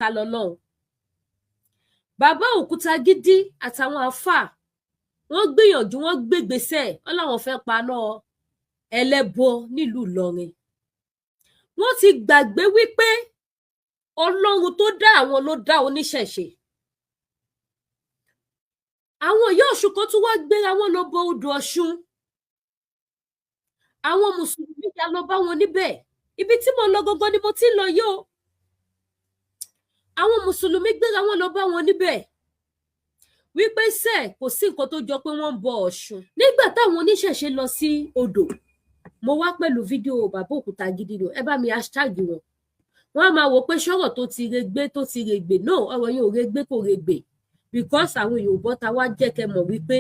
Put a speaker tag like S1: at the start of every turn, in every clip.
S1: Ta lọ́lọ́run? Bàbá Òkútagídí àtàwọn àáfàá, wọ́n gbìyànjú, wọ́n gbégbèsè, wọ́n láwọn fẹ́ paná ẹlẹ́bọ nílùú Ìlọrin. Wọ́n ti gbàgbé wípé Ọlọ́run tó dá àwọn ló dá oníṣẹ̀ṣe. Àwọn ìyá Ọ̀ṣun kan tún wá gbéra wọn lọ bọ odò Ọ̀ṣun. Àwọn mùsùlùmí ya lọ bá wọn níbẹ̀. Ibi tí mo lọ gangan ni mo ti ń lọ yìí o. Àwọn mùsùlùmí gbéra wọn lọ bá wọn níbẹ̀ wípé sẹ kò sí nǹkan tó jọ pé wọ́n ń bọ Ọ̀ṣun. Nígbà táwọn oníṣẹ̀ṣe lọ sí odò, mo wá pẹ̀lú fídíò bàbá Òkútagídí ni. Ẹ bá mi hashtag wọn. Wọn á máa wò pé sọ̀rọ̀ tó ti regbé, tó ti regbè náà, ọ̀rọ̀ yẹn ò regbé, kò regbè, because àwọn èèyàn bọ́ta wá jẹ́ kẹ́ mọ̀ wípé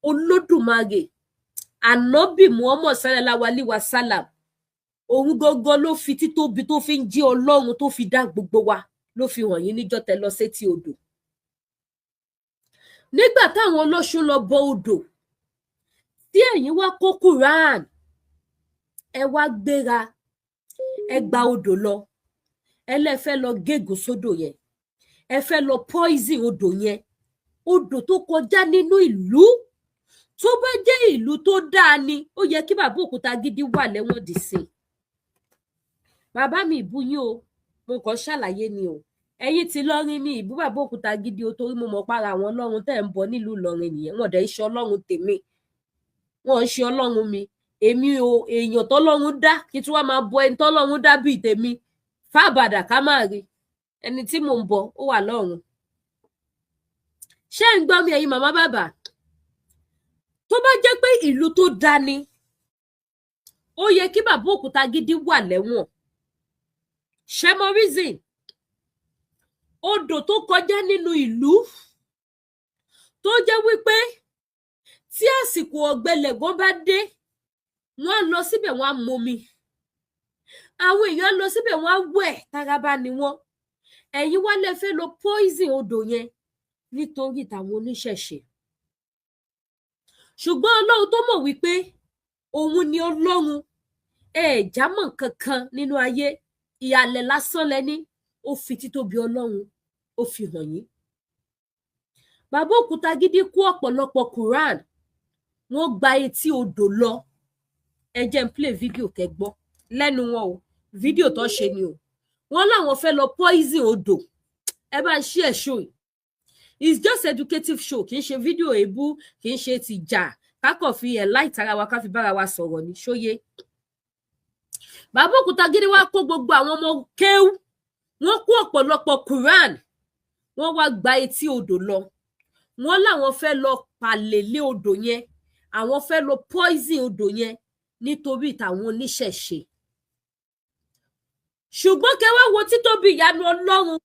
S1: Olódùmarè, Ànábì Muhammad sallallahu alaihi wa sallam, òun gangan ló fi títóbi tó fi ń jí Ọlọ́run tó fi dá gbogbo wa ló fi hàn yín níjọ́ tẹ́ lọ sétí odò. Nígbà táwọn ọlọ́ṣun lọ bọ odò, tí ẹ̀yin wá kó Quran, ẹ wá gbéra, ẹ gba odò lọ, ẹ lẹ fẹ́ lọ gégùn sódò yẹn, ẹ fẹ́ lọ poison odò yẹn, odò tó kọjá nínú ìlú. Tó bá jẹ́ ìlú tó dáa ni, ó yẹ kí bàbá Òkútagídí wà lẹ́wọ̀n dì sí. Bàbá mi, ìbú yín o, mo kàn ṣàlàyé ni o. Ẹ̀yin tí lọrin mi ìbú bàbá Òkútagídí o, torí mo mọ̀ para àwọn ọlọ́run tẹ́ ń bọ nílùú Ìlọrin nìyẹn. Wọn dẹ̀ ń ṣe ọlọ́run tèmi, wọn ń ṣe ọlọ́run mi. Èmi o, èèyàn tọ́lọ́run dá, kí tí wọ́n máa bọ ẹni tọ́lọ́run dá bíi tèmi fábàdà ká má rí ẹni tí mò ń bọ, ó wà lọ́run. Ṣé ń gbọ́ mi, ẹ̀yin màmá bàbá? Tó bá jẹ́ pé ìlú tó dáa ni, ó yẹ kí bàbá Òkútagídí wà lẹ́wọ̀n. Ṣé mo reason? Odò tó kọjá nínú ìlú, tó jẹ́ wípé tí àsìkò ọ̀gbẹlẹ̀ gan bá dé, wọ́n á lọ síbẹ̀, wọ́n á momi, àwọn èèyàn á lọ síbẹ̀, wọ́n á wẹ̀ taraba ni wọ́n. Ẹ̀yin wá lẹ fẹ́ lọ poison odò yẹn nítorí tàwọn oníṣẹ̀ṣe. Ṣùgbọ́n Ọlọ́run tó mọ̀ wípé òun ni Ọlọ́run, ẹ jámọ́ kankan nínú ayé, ìhàlẹ̀ lásán lẹní, ó fi títóbi Ọlọ́run, ó fi hàn yín. Bàbá Òkútagídí kó ọ̀pọ̀lọpọ̀ Quran, wọ́n gba etí odò lọ. Ẹ jẹ́ n play fídíò kẹ́ gbọ́ lẹ́nu wọn o. Fídíò tó ṣe ni o. Wọ́n láwọn fẹ́ lọ poison odò. Ẹ bá ń ṣí ẹ̀ show yìí. It's just educative show, kì í ṣe fídíò èébú, kì í ṣe ti jà, kákọ̀ fi ẹ̀ láì tara wa, ká fi bára wa sọ̀rọ̀ ní ṣóyé. Bàbá Òkútagídí wá kó gbogbo àwọn ọmọ kéwú, wọ́n kó ọ̀pọ̀lọpọ̀ Quran, wọ́n wá gba etí odò lọ. Wọ́n láwọn fẹ́ lọ pàlèlé odò yẹn, àwọn fẹ́ lọ poison odò yẹn nítorí tàwọn oníṣẹ̀ṣe. Ṣùgbọ́n kẹ́ wá wo títóbi ìyanu Ọlọ́run.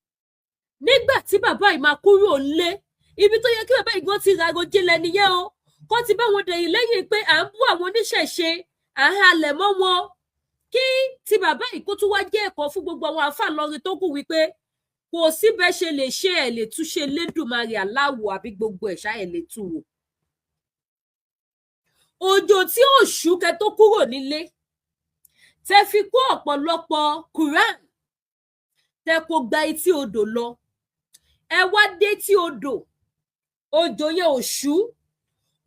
S1: Nígbà tí bàbá yìí máa kúrò ńlé, ibi tó yẹ kí bàbá yìí gan ti ra rojinlẹ̀ nìyẹn o, kó ti bá wọn dẹ̀yìn lẹ́yìn pé à ń bú àwọn oníṣẹ̀ṣe, à ń halẹ̀ mọ́ wọn, kí ti bàbá yìí kó tún wá jẹ́ ẹ̀kọ́ fún gbogbo àwọn àáfàá lọrin tó kù wípé kò sí bẹ́ẹ̀ ṣe lè ṣe, ẹ̀ lè túṣe lédùmarè aláwọ̀ àbí gbogbo ẹ̀ṣá ẹ̀ lè tú wò. Òjò tí ò ṣú kẹ tó kúrò nílé, tẹ fi kó ọ̀pọ̀lọpọ̀ Quran, tẹ kó gba etí odò lọ, ẹ wá dé tí odò, òjò yẹn ò ṣú,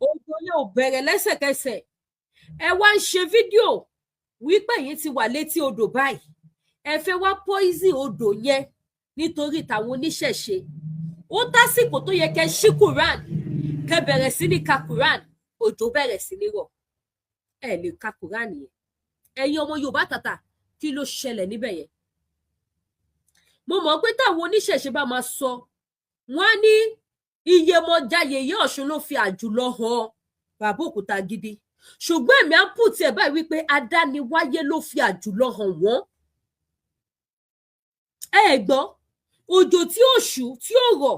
S1: òjò yẹn ò bẹ̀rẹ̀ lẹ́sẹ̀kẹsẹ̀. Ẹ wá ń ṣe fídíò wípé ẹ̀yin ti wà létí odò báyìí, ẹ fẹ́ wá poison odò yẹn nítorí tàwọn oníṣẹ̀ṣe. Ó tásìkò tó yẹ kẹ́ ṣí Quran, kẹ́ bẹ̀rẹ̀ sí ní ka Quran, òjò bẹ̀rẹ̀ sí ní rọ̀. Ẹ lè ka Quran yẹn. Ẹ̀yin ọmọ Yorùbá tàtà, kí ló ṣẹlẹ̀ níbẹ̀ yẹn? Mo mọ̀ pé táwọn oníṣẹ̀ṣe bá máa sọ, wọ́n á ní Iyemọja, yèyé Ọ̀ṣun ló fi àjùlọ hàn bàbá Òkútagídí. Ṣùgbọ́n èmi á pù tiẹ̀ báyìí wípé adániwáyé ló fi àjùlọ hàn wọ́n. Ẹ gbọ́, òjò tí ò ṣú, tí ò rọ̀,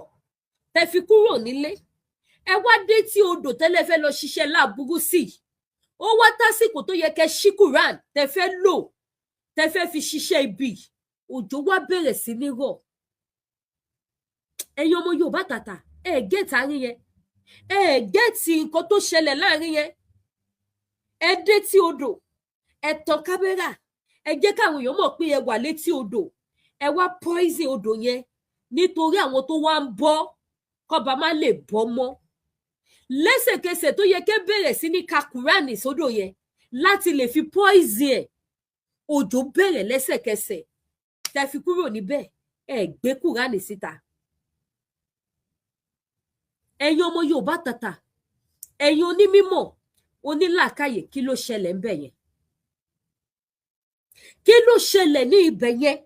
S1: tẹ fi kúrò nílé, ẹ wá dé tí odò tẹ́lẹ̀ fẹ́ lọ ṣiṣẹ́ láàbúrú sí. Ó wá tásìkò tó yẹ kẹ́ ṣí Quran tẹ fẹ́ lò, tẹ fẹ́ fi ṣiṣẹ́ ibi, òjò wá bẹ̀rẹ̀ sí ní rọ̀. Ẹ̀yin ọmọ Yorùbá tàtà, ẹ get àárín yẹn, ẹ get nǹkan tó ṣẹlẹ̀ láàrin yẹn. Ẹ dé tí odò, ẹ tan kámẹ́rà, ẹ jẹ́ káwọn èèyàn mọ̀ pé ẹ wà létí odò. Ẹ wá poison odò yẹn nítorí àwọn tó wá ń bọ́ kọba má lè bọ́ mọ́. Lẹ́sẹ̀kẹsẹ̀ tó yẹ kẹ́ bẹ̀rẹ̀ sí ní ka Kúránì sódò yẹn láti lè fi poison ẹ̀, òjò bẹ̀rẹ̀ lẹ́sẹ̀kẹsẹ̀. Tẹ́ fi kúrò níbẹ̀, ẹ gbé Kúránì síta. Ẹ̀yin ọmọ Yorùbá tàtà, ẹ̀yin onímímọ̀, onílàákàyè, kí ló ṣẹlẹ̀ ńbẹ̀ yẹn? Kí ló ṣẹlẹ̀ ní ibẹ̀ yẹn?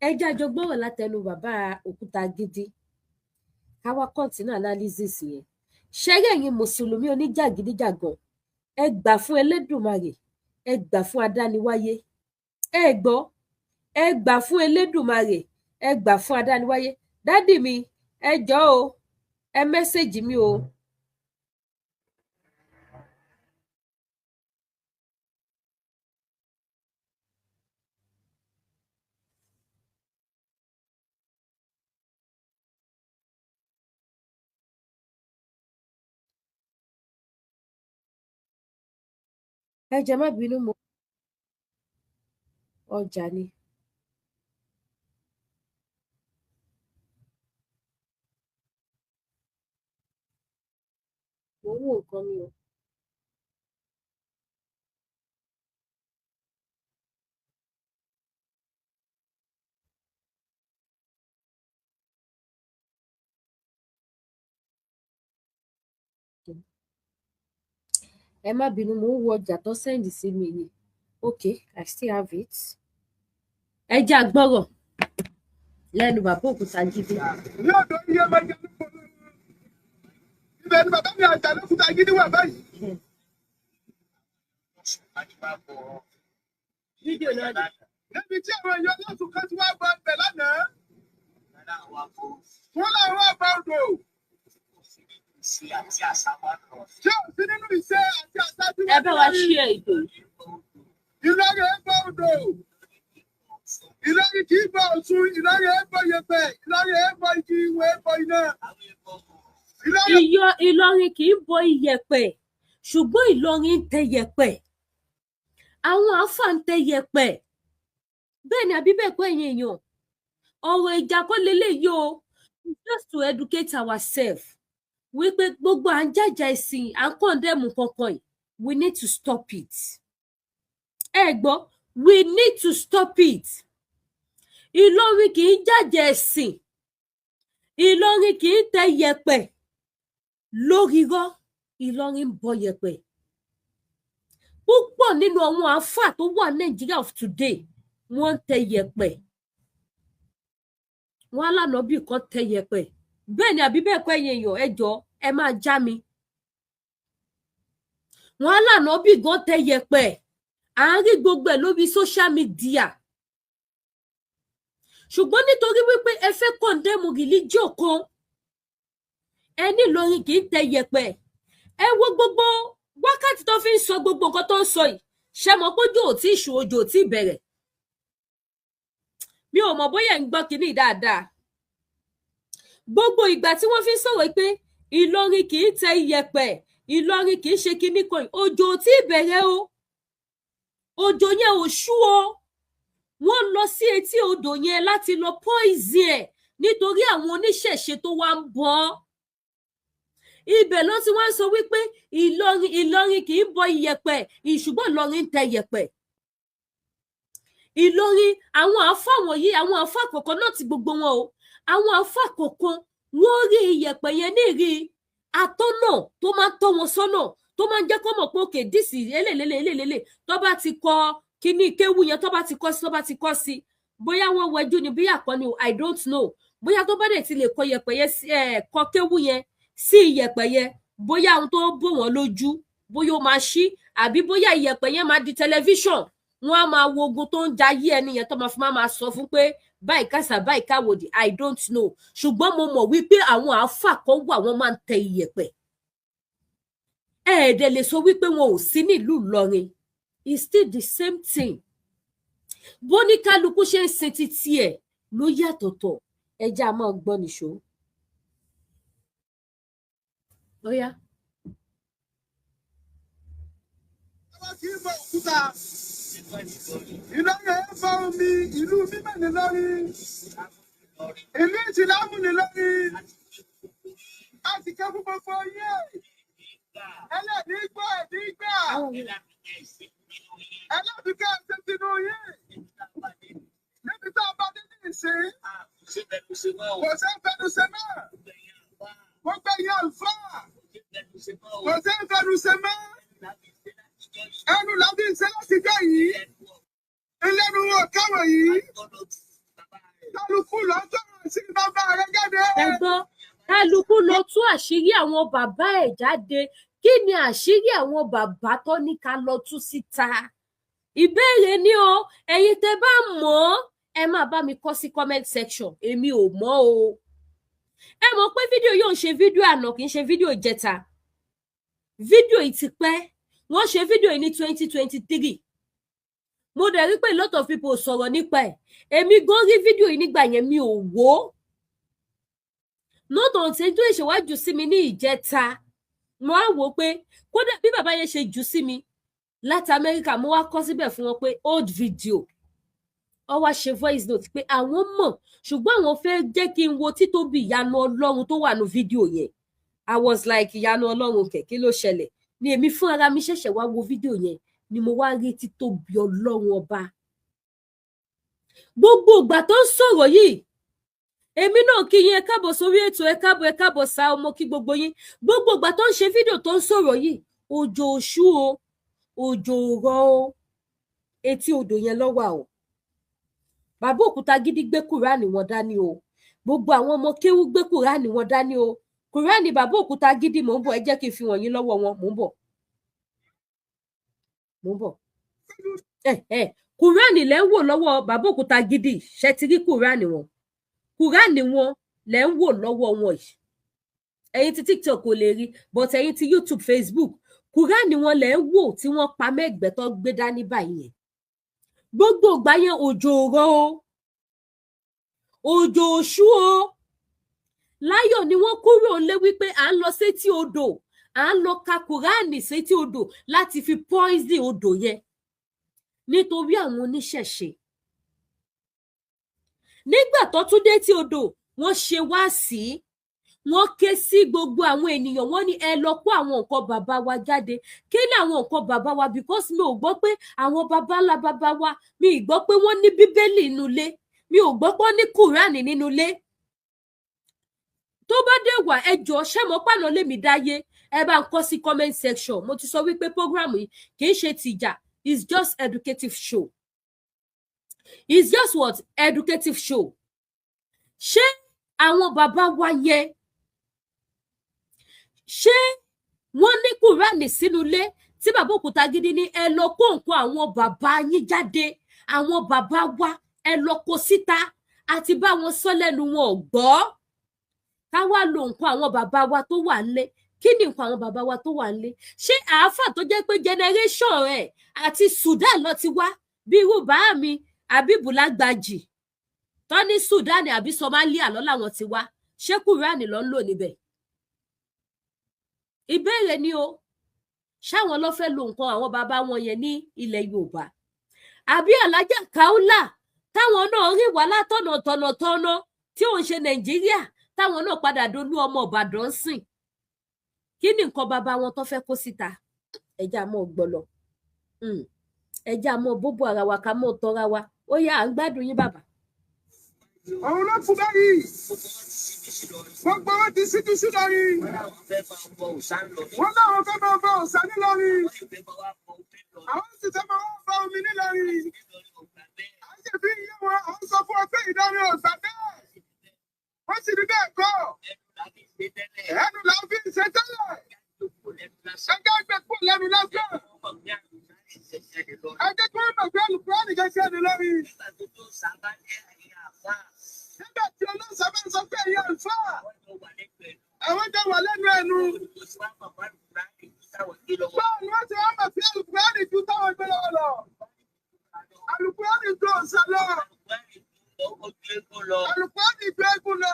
S1: Ẹ jẹ́ àjọ gbọ́rọ̀ látẹnu bàbá Òkúta Gidi, ká wá continue analysis yẹn. Ṣẹ́rẹ́ ẹ̀yin mùsùlùmí oníjàgídíjàgan, ẹ gbà fún Ẹlẹ́dùmarè, ẹ gbà fún adániwáyé. Ẹ gbọ́, ẹ gbà fún Elédùmarè, ẹ gbà fún adániwáyé. Daddy mi, ẹ jọ̀ọ́ o, ẹ message mi o. Ẹ jọ̀ọ́, má bínú, mo ọjà ni. Mo ń wò nǹkan mi o. Ẹ má bínú, mo ń wo ọjà tó send sí mi ni. Okay, I still have it. Ẹ jẹ́ a gbọ́rọ̀ lẹ́nu bàbá Òkúta Gidi.
S2: Ní ọ̀dọ̀ iye máa jẹ lóko, ibẹ̀ ni bàbá mi àjà lókúta gidi wà báyìí.
S1: Fídíò náà dì.
S2: Níbi tí àwọn èèyàn ọlọ́sùn kan ti wá bọ ibẹ̀ lánàá, wọ́n láwọn wá bọ odò tí ò sí nínú ìṣe àti àṣà tí
S1: Ẹ
S2: wọ́n
S1: bá wa
S2: ti rí.
S1: ṣí ẹ ètò yìí.
S2: Ìlọrin ẹ bọ odò, Ìlọrin kì í bọ Ọ̀ṣun, Ìlọrin ẹ bọ yẹ̀pẹ̀, Ìlọrin ẹ bọ igi, ìwé ẹ bọ iná. Ìlọrin
S1: Iyọ Ìlọrin kì í bọ iyẹ̀pẹ̀, ṣùgbọ́n Ìlọrin ń tẹ yẹ̀pẹ̀. Àwọn àáfàá ń tẹ yẹ̀pẹ̀. Bẹ́ẹ̀ ni àbí bẹ́ẹ̀ kọ́, ẹ̀yin èèyàn? Ọ̀rọ̀ ìjà kọ́ leléyìí o. Just to educate ourselves wípé gbogbo à ń jàjà ẹ̀sìn, à ń condemn kankan yìí, we need to stop it. Ẹ gbọ́, we need to stop it. Ìlọrin kì í jàjà ẹ̀sìn, Ìlọrin kì í tẹ yẹ̀pẹ̀ lórí irọ́, Ìlọrin ń bọ yẹ̀pẹ̀. Púpọ̀ nínú àwọn àáfàá tó wà Nàìjíríà of today, wọ́n ń tẹ yẹ̀pẹ̀. Wọ́n á lànà bí kan tẹ yẹ̀pẹ̀. Bẹ́ẹ̀ ni àbí bẹ́ẹ̀ kọ́, ẹ̀yin èèyàn? Ẹ jọ̀ọ́, ẹ máa já mi. Wọ́n á lànà bí gan tẹ yẹ̀pẹ̀. À ń rí gbogbo ẹ̀ lórí social media, ṣùgbọ́n nítorí wípé ẹ fẹ́ condemn religion kan, ẹ ní Ìlọrin kì í tẹ yẹ̀pẹ̀. Ẹ wo gbogbo wákàtí tó fi ń sọ gbogbo nǹkan tó ń sọ yìí, ṣe mọ̀ pé òjò ò tí ì ṣú, òjò ò tí ì bẹ̀rẹ̀? Mi ò mọ̀ bóyá ẹ̀ ń gbọ́ kínní dáadáa. Gbogbo ìgbà tí wọ́n fi ń sọ̀rọ̀ pé Ìlọrin kì í tẹ iyẹ̀pẹ̀, Ìlọrin kì í ṣe kinní kan yìí, òjò ò tí ì bẹ̀rẹ̀ o, òjò yẹn ò ṣú o. Wọ́n lọ sí etí odò yẹn láti lọ poison ẹ̀ nítorí àwọn oníṣẹ̀ṣe tó wá ń bọ̀. Ibẹ̀ ló ti wá ń sọ wípé Ìlọrin kì í bọ iyẹ̀pẹ̀, ṣùgbọ́n Ìlọrin ń tẹ iyẹ̀pẹ̀. Ìlọrin, àwọn àáfà wọ̀nyí, àwọn àáfà kọ̀ọ̀kan náà ti gbogbo wọn o, àwọn àáfà kọ̀ọ̀kan, wọ́n rí iyẹ̀pẹ̀ yẹn ní ìrí atọ́nà tó máa ń tọ́ wọn sọ́nà, tó máa ń jẹ́ kó mọ̀ pé òkè díìsì elélélé elélélé, tó bá ti kọ kíní kéwú yẹn, tó bá ti kọ́ sí, tó bá ti kọ́ sí, bóyá wọ́n wẹjú ni, bí àkọ́ni o, I don't know, bóyá tó bá dẹ̀ ti lè kọ yẹ̀pẹ̀ yẹn sí ẹ̀, kọ kéwú yẹn sí iyẹ̀pẹ̀ yẹn, bóyá ohun tó bò wọ́n lójú, bóyá ó máa ṣí, àbí bóyá iyẹ̀pẹ̀ yẹn máa di tẹlifíṣàn, wọ́n á máa wo ogun tó ń jayé ẹni yẹn, tó máa fi máa sọ fún pé báyìí kásá, báyìí káwòdì. I don't know, ṣùgbọ́n mo mọ̀ wípé àwọn àáfà kan wà, wọ́n máa ń tẹ iyẹ̀pẹ̀. Ẹ̀ẹ́dẹ̀ lè sọ wípé wọn ò sí nílùú Ìlọrin. It's still the same thing. Bóníkálukú ṣe ń sin títí ẹ̀ ló yàtọ̀tọ̀. Ẹ jẹ́ a máa gbọ́ nìṣó. Ó yá.
S2: Àwọn kì í bọ òkúta. Ìlọrin ẹ̀ bọ omi, ìlú mímọ́ nílọrin, ìlú ìsìlámù nílọrin. A sì kẹ́ fún gbogbo yín. Ẹlẹ́ni gbọ́, ẹ̀ní gbà. Ẹlẹ́dùkẹ́ ṣe tinú yín. Níbi tá a bá dé ní ìsín, kò ṣe é fẹnu ṣe náà. Gbogbo ẹ̀yin àlùfáà, kò ṣe é fẹnu ṣe mọ́. Ẹnu làbí ṣe láti jẹ́ yìí. Ẹlẹ́nu wọn káwọn yìí. Kálukú lọ tọrọ sí bàbá rẹ̀ jáde.
S1: Ẹ gbọ́, kálukú lọ tú àṣírí àwọn bàbá ẹ̀ jáde. Kí ni àṣírí àwọn bàbá tó ní ká lọ tú síta? Ìbéèrè ni o. Ẹ̀yin tẹ́ bá mọ̀ ọ́, ẹ máa bá mi kọ sí comment section. Èmi ò mọ̀ o. Ẹ mọ̀ pé fídíò yóò ń ṣe fídíò àná, kì í ṣe fídíò ìjẹta. Fídíò yìí ti pẹ́. Wọ́n ṣe fídíò yìí ní 2023. Mo dẹ̀ rí pé a lot of people sọ̀rọ̀ nípa ẹ̀. Èmi gan rí fídíò yìí nígbà yẹn, mi ò wò ó. Not until tó ìṣèwájú sí mi ní ìjẹta, mo á wò ó pé kódà bí bàbá yẹn ṣe jù sí mi láti Amẹ́ríkà, mo wá kọ síbẹ̀ fún wọn pé old video. Ó wá ṣe voice note pé àwọn mọ̀, ṣùgbọ́n àwọn fẹ́ jẹ́ kí n wo títóbi ìyanu Ọlọ́run tó wà ní fídíò yẹn. I was like, ìyanu Ọlọ́run kẹ̀? Kí ló ṣẹlẹ̀? Ni èmi fún ara mi ṣẹ̀ṣẹ̀ wá wo fídíò yẹn ni mo wá rí títóbi Ọlọ́run Ọba. Gbogbo ìgbà tó ń sọ̀rọ̀ yìí, èmi náà kí yín, ẹ káàbọ̀ sórí ètò, ẹ káàbọ̀, ẹ káàbọ̀ sá ọmọ, kí gbogbo yín. Gbogbo ìgbà tó ń ṣe fídíò tó ń sọ̀rọ̀ yìí, òjò ò ṣú o, òjò ò rọ̀ o, etí odò yẹn ló wà o. Bàbá Òkúta Gidi gbé Kúránì wọn dání o. Gbogbo àwọn ọmọ kéwú gbé Kúránì wọn dání o. Kúránì bàbá Òkúta Gidi, mò ń bọ̀, ẹ jẹ́ kí n fi wọ̀nyí lọ́wọ́ wọn. Mò ń bọ̀, mò ń bọ̀. Ẹ ẹ Kúránì lẹ́ ń wò lọ́wọ́ bàbá Òkúta Gidi. Ṣe ti rí Kúránì wọn? Kúránì wọn lẹ́ ń wò lọ́wọ́ wọn yìí. Ẹ̀yin tí TikTok kò lè rí, but ẹ̀yin tí YouTube, Facebook, Kúránì wọn lẹ́ ń wò tí wọ́n pa mẹ́gbẹ̀ẹ́ tó gbé dání báyìí yẹn. Gbogbo ìgbà yẹn, òjò ò rọ̀ o, òjò ò ṣú o. Láyọ̀ ni wọ́n kúrò lé wípé à ń lọ sétí odò, à ń lọ ka Kúránì sétí odò láti fi poison odò yẹn nítorí àwọn oníṣẹ̀ṣe. Nígbà tó tún dé tí odò, wọ́n ṣe wá sí, wọ́n ké sí gbogbo àwọn ènìyàn, wọ́n ní ẹ lọ kó àwọn nǹkan bàbá wa jáde. Kí ni àwọn nǹkan bàbá wa? Because mi ò gbọ́ pé àwọn bàbá ńlá bàbá wa, mi ì gbọ́ pé wọ́n ní Bíbélì nínú ilé, mi ò gbọ́ pé wọ́n ní Kùránì nínú ilé. Tó bá dé wà, ẹ jọ, ṣé mo pàná lèmi dáyé? Ẹ bá ń kọ sí comment section. Mo ti sọ wípé program yìí kì í ṣe tìjà, it's just educative show. It's just what? Educative show. Ṣé àwọn bàbá wa yẹn, ṣé wọ́n ní Kúránì sínú ilé tí bàbá Òkúta Gidi ní ẹ lọ kó nǹkan àwọn bàbá yín jáde, àwọn bàbá wa, ẹ lọ kó síta? Àti bá wọn sọ lẹ́nu, wọn ò gbọ́. Ká wá lo nǹkan àwọn bàbá wa tó wà nílé. Kí ni nǹkan àwọn bàbá wa tó wà nílé? Ṣé àáfà tó jẹ́ pé generation rẹ̀ àti Sudan lọ ti wá, bí irú bàá mi Abibu Lágbàjì tó ní Sudan àbí Somalia lọ làwọn ti wá, ṣé Kúránì ló ń lò níbẹ̀? Ìbéèrè ni o. Ṣáwọn ló fẹ́ lo nǹkan àwọn bàbá wọn yẹn ní ilẹ̀ Yorùbá, àbí Alájà Kaula táwọn náà rí wá látọ̀nà tọ̀nàtọ̀nà tí òun ṣe Nàìjíríà, táwọn náà padà dolú ọmọ Ìbàdàn sìn? Kí ni nǹkan bàbá wọn tó fẹ́ kó síta? Ẹja mọ́ gbọ́lọ̀, ẹja mọ́ bóbó ara wa, ká mọ́ tọ́ra wa. Ó yá, à ń gbádùn yín, bàbá.
S2: Òun ló kú báyìí. Gbogbo wọn ti síjú sí lọrin. Wọn náà fẹ́ máa bọ òòṣà nílọrin, àwọn sì fẹ́ máa wá bọ omi nílọrin. À ń ṣe fi yé wọn, à ń sọ fún ọ pé Ìlọrin ò gbà bẹ́ẹ̀. Wọ́n sì ní bẹ́ẹ̀ kọ́. Ẹnu là ń fi ṣe tẹ́lẹ̀. Ẹgbẹ́ ẹgbẹ́ kú lẹ́nu lásán. Ẹ jẹ́ kí wọ́n mọ̀ pé Àlùkùránì gẹ́gẹ́ nílọrin. Nígbà tí olóòṣà bá ń sọ pé ẹ̀yin àlùfáà, àwọn jọ wà lẹ́nu ẹnu. Báwo ni wọ́n ti wá mọ̀ sí Àlùkùránì ju táwọn gbé lọ́wọ́ lọ? Àlùkùránì ju òòṣà lọ. Àlùkùránì ju eégún lọ.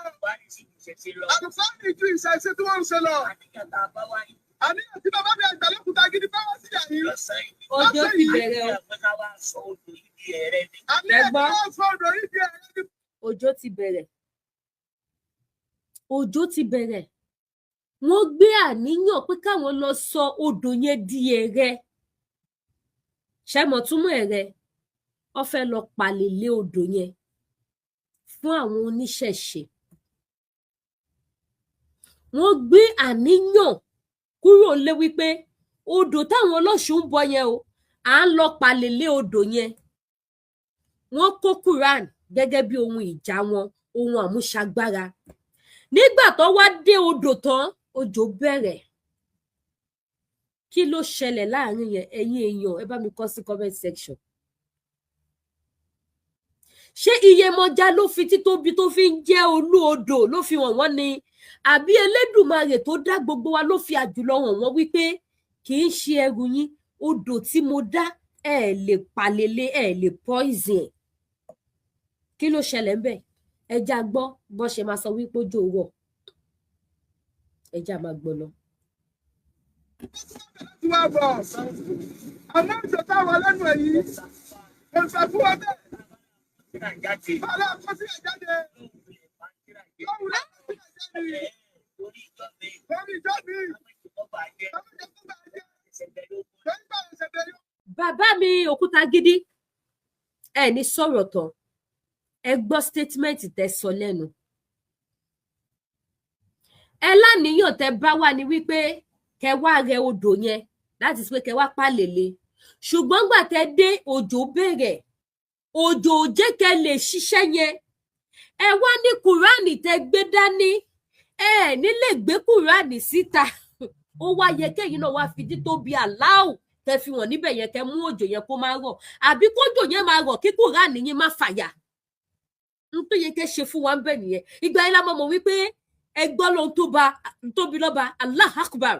S2: Àlùkùránì ju ìṣẹ̀ṣe tí wọ́n ń ṣe lọ. Àníyàn tí bàbá mi àgbà lókùúta gidi bá wá sí àyín.
S1: Ọjọ́ ti bẹ̀rẹ̀ o.
S2: Àní
S1: Ẹ
S2: ẹ̀
S1: gbọ́.
S2: kí wọ́n sọ odò yìí di ẹ̀rẹ́ ní.
S1: Òjò ti bẹ̀rẹ̀, òjò ti bẹ̀rẹ̀. Wọ́n gbé àníyàn pé káwọn lọ sọ odò yẹn di ẹ̀rẹ́. Ṣẹ́mọ̀ túmọ̀ ẹ̀rẹ́? Wọ́n fẹ́ lọ pàlè lé odò yẹn fún àwọn oníṣẹ̀ṣe. Wọ́n gbé àníyàn kúrò lé wípé odò táwọn ọlọ́ṣun ń bọ yẹn o, à ń lọ pàlè lé odò yẹn. Wọ́n kó Quran gẹ́gẹ́ bí ohun ìjà wọn, ohun àmúṣagbára. Nígbà tó wá dé odò tán, òjò bẹ̀rẹ̀. Kí ló ṣẹlẹ̀ láàrin yẹn? Ẹ̀yin èèyàn, ẹ bá mi kọ sí comment section. Ṣé Iyemọja ló fi títóbi tó fi ń jẹ́ olú odò ló fi hàn wọ́n ni, àbí Elédùmarè tó dá gbogbo wa ló fi àjùlọ hàn wọ́n wípé kì í ṣe ẹrù yín, odò tí mo dá, ẹ lè palẹ̀lé, ẹ lè poison ẹ̀? Kí ló ṣẹlẹ̀ ń bẹ̀? Ẹ já gbọ́ bó ṣe máa sọ wípé òjò rọ̀. Ẹ já máa gbọ́ lọ.
S2: Tí wàá bọ̀. Àmọ́ ìjọ táwọn lẹ́nu ẹ̀ yìí kò sọ fún wa bẹ́ẹ̀. Bàálà kó sí ẹ̀ jáde. Lóhùn lẹ́nu sí ẹ̀ jáde. Lórí ìjọ mi. Àwọn ìjọ tó bá jẹ́. Lórí bá ìṣẹ̀lẹ̀ yóò.
S1: Bàbá mi òkúta gidi, ẹ ní sọ̀rọ̀ tán. Ẹ gbọ́ statement tẹ́ sọ lẹ́nu. Ẹ láníyàn tẹ́ bá wà ní wípé kẹ́ wá rẹ odò yẹn láti pé kẹ́ wá pàlèlè, ṣùgbọ́n gbà tẹ́ dé, òjò bẹ̀rẹ̀, òjò ò jẹ́ kẹ́ lè ṣiṣẹ́ yẹn. Ẹ wá ní Kúránì tẹ́ gbé dání, ẹ ní lè gbé Kúránì síta. Ó wá yẹ kẹ́yìn náà wá fi títóbi Aláò tẹ́ fi wọ̀n níbẹ̀ yẹn, kẹ́ mú òjò yẹn kó má rọ̀, àbí kójò yẹn máa rọ̀ kí Kúránì yín má fàyà. N tó yẹ kẹ́ ṣe fún wa ń bẹ̀ nìyẹn. Ìgbà yẹn la mọ̀ mọ̀ wípé ẹ gbọ́ lóhun tó ba tóbi lọ́ba. Allah Akbar,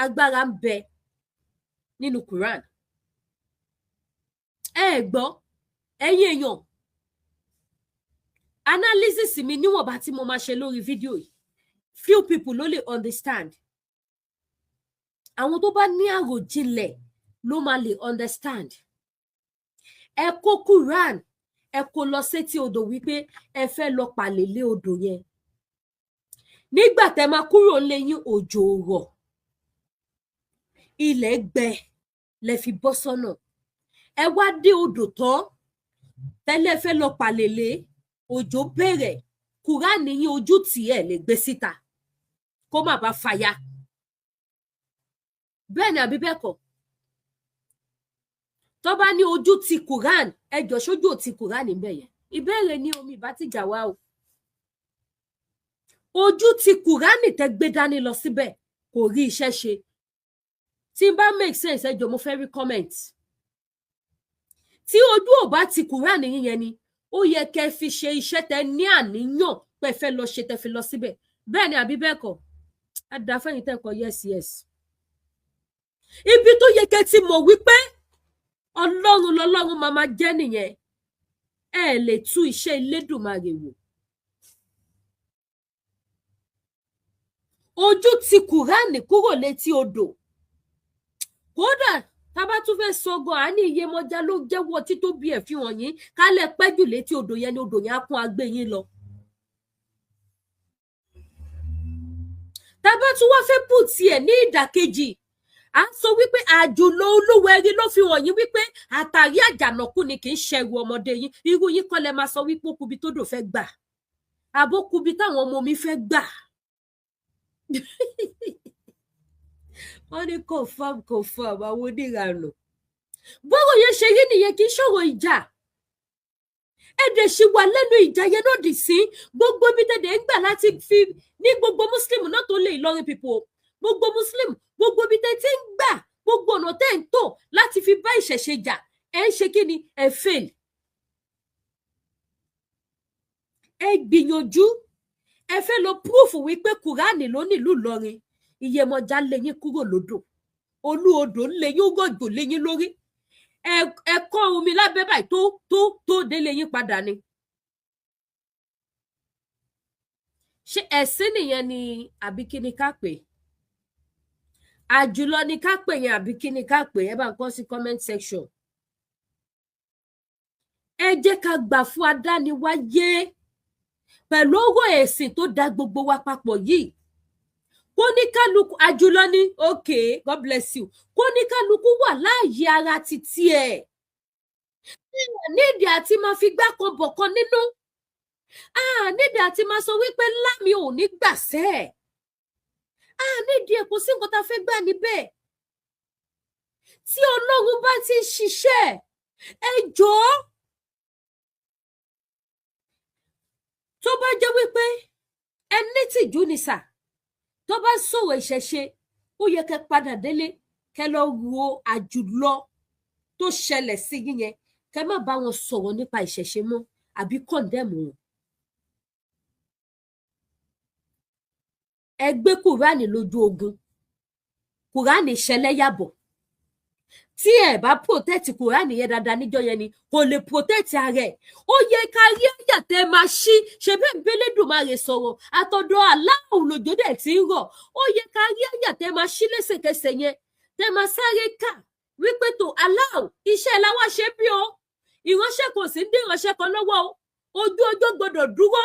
S1: agbára ń bẹ nínú Quran. Ẹ gbọ́, ẹ̀yin èèyàn, analysis mi níwọ̀nba tí mo máa ṣe lórí fídíò yìí, few people ló lè understand. Àwọn tó bá ní àròjinlẹ̀ ló máa lè understand. Ẹ kó Quran, ẹ kó lọ sétí odò wípé ẹ fẹ́ lọ pàlè lé odò yẹn. Nígbà tẹ́ máa kúrò nílé yín, òjò ò rọ̀, ilẹ̀ gbẹ lẹ fi bọ́ sọ́nà. Ẹ wá dé odò tán tẹ́lẹ̀, fẹ́ lọ pàlèlé, òjò bẹ̀rẹ̀. Kúránì yín, ojú tì, ẹ̀ lè gbé síta kó má bàa fàya. Bẹ́ẹ̀ ni àbí bẹ́ẹ̀ kọ́? Tó bá ní ojú ti Quran, ẹjọ́, sójú ò ti Quran níbẹ̀ yẹn? Ìbéèrè ní omi ìbá ti jà wá o. Ojú ti Quran tẹ́ gbé dání lọ síbẹ̀, kò rí iṣẹ́ ṣe. Tí n bá make sense, ẹjọ́, mo fẹ́ rí comment. Tí ojú ò bá ti Quran yín yẹn ni ó yẹ kẹ́ fi ṣe iṣẹ́ tẹ́ ní àníyàn pé fẹ́ lọ ṣe, tẹ́ fi lọ síbẹ̀. Bẹ́ẹ̀ ni àbí bẹ́ẹ̀ kọ́? Á dá fẹ́yìn tẹ́ kọ yes, yes. Ibi tó yẹ kẹ́ ti mọ̀ wípé Ọlọ́run lọ́lọ́run máa máa jẹ́ nìyẹn. Ẹ lè tú iṣẹ́ Elédùmarè wò. Ojú ti Kùránì kúrò létí odò. Kódà tá bá tún fẹ́ sọ gan, àní Iyemọja ló jẹ́wọ́ títóbi ẹ̀ fi hàn yín. Kálẹ̀ pẹ́jù létí odò yẹn ni odò yẹn á kún agbé yín lọ. Tá bá tún wá fẹ́ pù tiẹ̀ ní ìdàkejì, à ń sọ wípé àjùlọ Olúwẹrí ló fi hàn yín wípé àtàrí àjànàkú ni, kì í ṣẹrù ọmọdé yín. Irú yín kọ́ lẹ máa sọ wípé ó kubi tó dò fẹ́ gbà, àbó kubi táwọn ọmọ mi fẹ́ gbà. Wọ́n ní confam, confam, àwọn oníranù. Bọ́rọ̀ yẹn ṣe rí nìyẹn, kì í ṣọ̀rọ̀ ìjà. Ẹ̀dẹ̀ ṣì wà lẹ́nu ìjà yẹn náà dì sí gbogbo ibi tẹ̀dẹ̀ ń gbà láti fi ní gbogbo Muslim náà tó lè Ìlọrin people, gbogbo Muslim, gbogbo ibi tẹ́ ti ń gbà, gbogbo ọ̀nà tẹ́ ń tò láti fi bá ìṣẹ̀ṣe jà, ẹ̀ ń ṣe kí ni? Ẹ fail. Ẹ gbìyànjú, ẹ fẹ́ lọ púrúfù wípé Kùránì ló nílùú Ìlọrin. Iyemọja lé yín kúrò lódò, olú odò ń lé yín, rọ̀jò lé yín lórí. Ẹ kọ́ omi lábẹ́ báyìí tó tó tó délé yín padà ni. Ṣé ẹ̀sìn nìyẹn ni, àbí kí ni ká pè? Àjùlọ ni ká pè yẹn, àbí kí ni ká pè? Ẹ bá ń kọ sí comment section. Ẹ jẹ́ ká gbà fún adániwáyé pẹ̀lú owó ẹ̀sìn tó da gbogbo wa papọ̀ yìí. Kó ní kálukú àjùlọ ní. Okay, God bless you. Kó ní kálukú wà láàyè ara títí ẹ̀ nídìí àti máa fi gbá kan bọ̀ kan nínú, nídìí àti máa sọ wípé lámì ò ní gbàṣẹ́, nídìí ẹ̀. Kò sí nǹkan tá a fẹ́ gbà níbẹ̀. Tí Ọlọ́run bá ti ń ṣiṣẹ́, ẹ jọ̀ọ́, tó bá jẹ́ wípé ẹ ní tìjú ni sà, tó bá sọ̀rọ̀ ìṣẹ̀ṣe, ó yẹ kẹ́ padà délé, kẹ́ lọ wo àjùlọ tó ṣẹlẹ̀ sí yín yẹn, kẹ́ má bá wọn sọ̀rọ̀ nípa ìṣẹ̀ṣe mọ́ àbí condemn wọn. Ẹ gbé Kùránì lójú ogun, Kùránì ṣẹlẹ́yàbọ̀. Tí ẹ bá protect Kùránì yẹn dáadáa níjọ́ yẹn ni kò lè protect ara ẹ̀. Ó yẹ ká rí àyà tẹ máa ṣí ṣe bẹ́ẹ̀ bẹ́lẹ́dùmarè sọ̀rọ̀ àtọ̀dọ̀ aláwọ̀ lòjó dẹ̀ tí ń rọ̀. Ó yẹ ká rí àyà tẹ máa ṣí lẹ́sẹ̀kẹsẹ̀ yẹn, tẹ máa sáré kà wípé tó aláwọ̀ iṣẹ́ la wá ṣe bí o, ìránṣẹ́ kò sí ní ìránṣẹ́ kan lọ́wọ́ o, ojú ọjọ́ gbọ́dọ̀ dúró.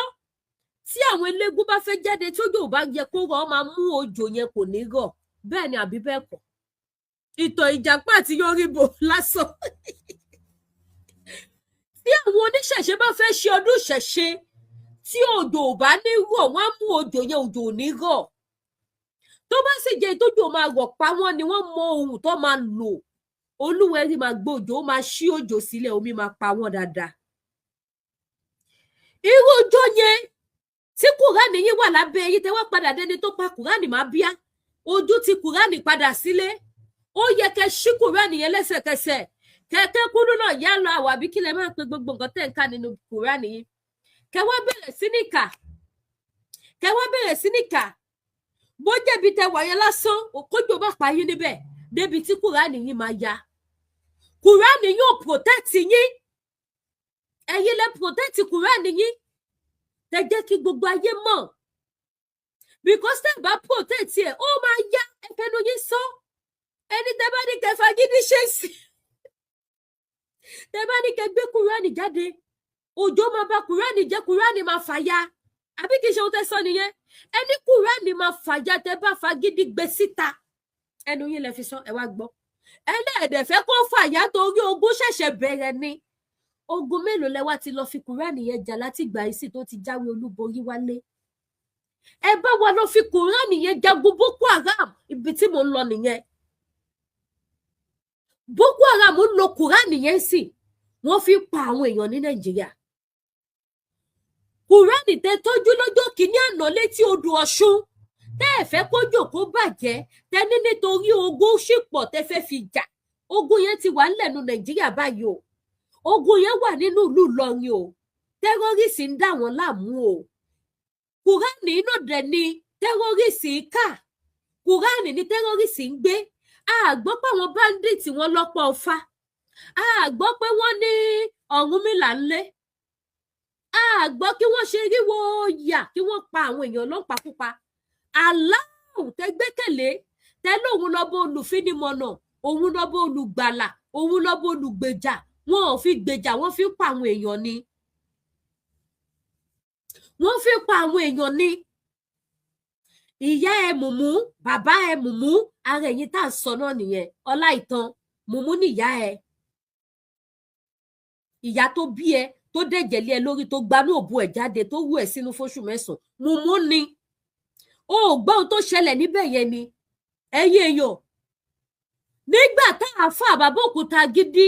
S1: Tí àwọn eléégún bá fẹ́ jáde, tójò ò bá yẹ kó rọ̀, ọ máa mú òjò yẹn, kò ní rọ̀. Bẹ́ẹ̀ ni àbí bẹ́ẹ̀ kọ́? Ìtàn ìjàpá àti yọríbò lásán. Tí àwọn oníṣẹ̀ṣe bá fẹ́ ṣe ọdún ìṣẹ̀ṣe, tí òjò ò bá ní rọ̀, wọ́n á mú òjò yẹn, òjò ò ní rọ̀. Tó bá sì jẹ́ ìtójò máa rọ̀ pa wọ́n ni, wọ́n mọ ohun tó máa lò. Olúwẹ̀rí máa gbé òjò, ó máa ṣí òjò sílẹ̀, omi máa pa wọ́n dáadáa. Irú ọjọ́ yẹn tí Kùránì yín wà lábẹ́ yín, tẹ́ wá padà dẹni tó pa Kùránì má bíá, ojú ti Kùránì padà sílé. Ó yẹ kẹ́ ṣí Kùránì yẹn lẹ́sẹ̀kẹsẹ̀, kẹ̀kẹ́ kúrú náà yá lọ àwọ̀ àbí kí lẹ máa pe gbogbo nǹkan tẹ́ ń ká nínú Kùránì yín, kẹ́ wá bẹ̀rẹ̀ sí ní kà, kẹ́ wá bẹ̀rẹ̀ sí ní kà. Bó jẹ̀bi tẹ wà yẹn lásán, kójò bá pa yín níbẹ̀ débi tí Kùránì yín máa ya. Kùránì yóò protect yín, ẹ̀yin lẹ protect Kùránì yín, tẹ jẹ́ kí gbogbo ayé mọ̀, because tẹ́ bá protect ẹ̀, ó máa yá. Ẹ fẹnu yín sọ, ẹni tẹ́ bá ní kẹ́ fagídí ṣe sí, tẹ́ bá ní kẹ́ gbé Kùránì jáde, òjò máa bà Kùránì jẹ́, Kùránì máa fàya. Àbí kìí ṣe ohun tẹ́ sọ nìyẹn? Ẹni Kùránì máa fàya tẹ́ bá fagídí gbé síta. Ẹnu yín lẹ fi sọ. Ẹ wá gbọ́, ẹlẹ́ẹ̀dẹ̀ fẹ́ kó fàya torí ogun ṣẹ̀ṣẹ̀ bẹ̀rẹ̀ ni. Ogun mélòó lẹ wá ti lọ fi Kùránì yẹn jà láti gbà yìí sí tó ti jáwé olúborí wálé? Ẹ bá wa lọ fi Kùránì yẹn jagun Boko Haram. Ibi tí mò ń lọ nìyẹn. Boko Haram ń lo Kùránì yẹn sí, wọ́n fi pa àwọn èèyàn ní Nàìjíríà. Kùránì tẹ tọ́jú lọ́jọ́ kìíní àná létí odò Ọ̀ṣun, tẹ́ ẹ fẹ́ kójò kó bàjẹ́, tẹ ní nítorí ogun ṣì pọ̀ tẹ́ fẹ́ fi jà. Ogun yẹn ti wà nílẹ̀ nu Nàìjíríà báyìí o. Ogun yẹn wà nínú ìlú Ìlọrin o. Terrorist ń dà wọ́n láàmú o. Kùránì inú dẹ̀ ni terrorist ń kà, Kùránì ni terrorist ń gbé. A gbọ́ pé àwọn bandit wọn lọ́pọ̀ ọfà, a gbọ́ pé wọ́n ní Ọ̀rúnmìlà ńlé, a gbọ́ kí wọ́n ṣe ríwo yà kí wọ́n pa àwọn èèyàn lọ́pàkúpa. Aláwọ̀ tẹ gbẹ́kẹ̀lé, tẹ lóun lọ́bọ̀ olùfinimọ̀nà, òun lọ́bọ̀ olùgbàlà, òun lọ́bọ̀ olùgbèjà, wọn ò fi gbèjà, wọ́n fi pa àwọn èèyàn ni, wọ́n fi pa àwọn èèyàn ni. Ìyá ẹ mùmú, bàbá ẹ mùmú, ara ẹ̀yin tá à ń sọ náà nìyẹn. Ọlá ìtàn mùmú nìyá ẹ, ìyá tó bí ẹ, tó dẹ̀jẹ̀ lé ẹ lórí, tó gbanú òbu ẹ̀ jáde, tó wú ẹ sínú fóṣù 9, mùmú ni. O ò gbọ́ ohun tó ṣẹlẹ̀ níbẹ̀ yẹn ni. Ẹ̀yin èèyàn, nígbà tá a fà bàbá òkúta gidi,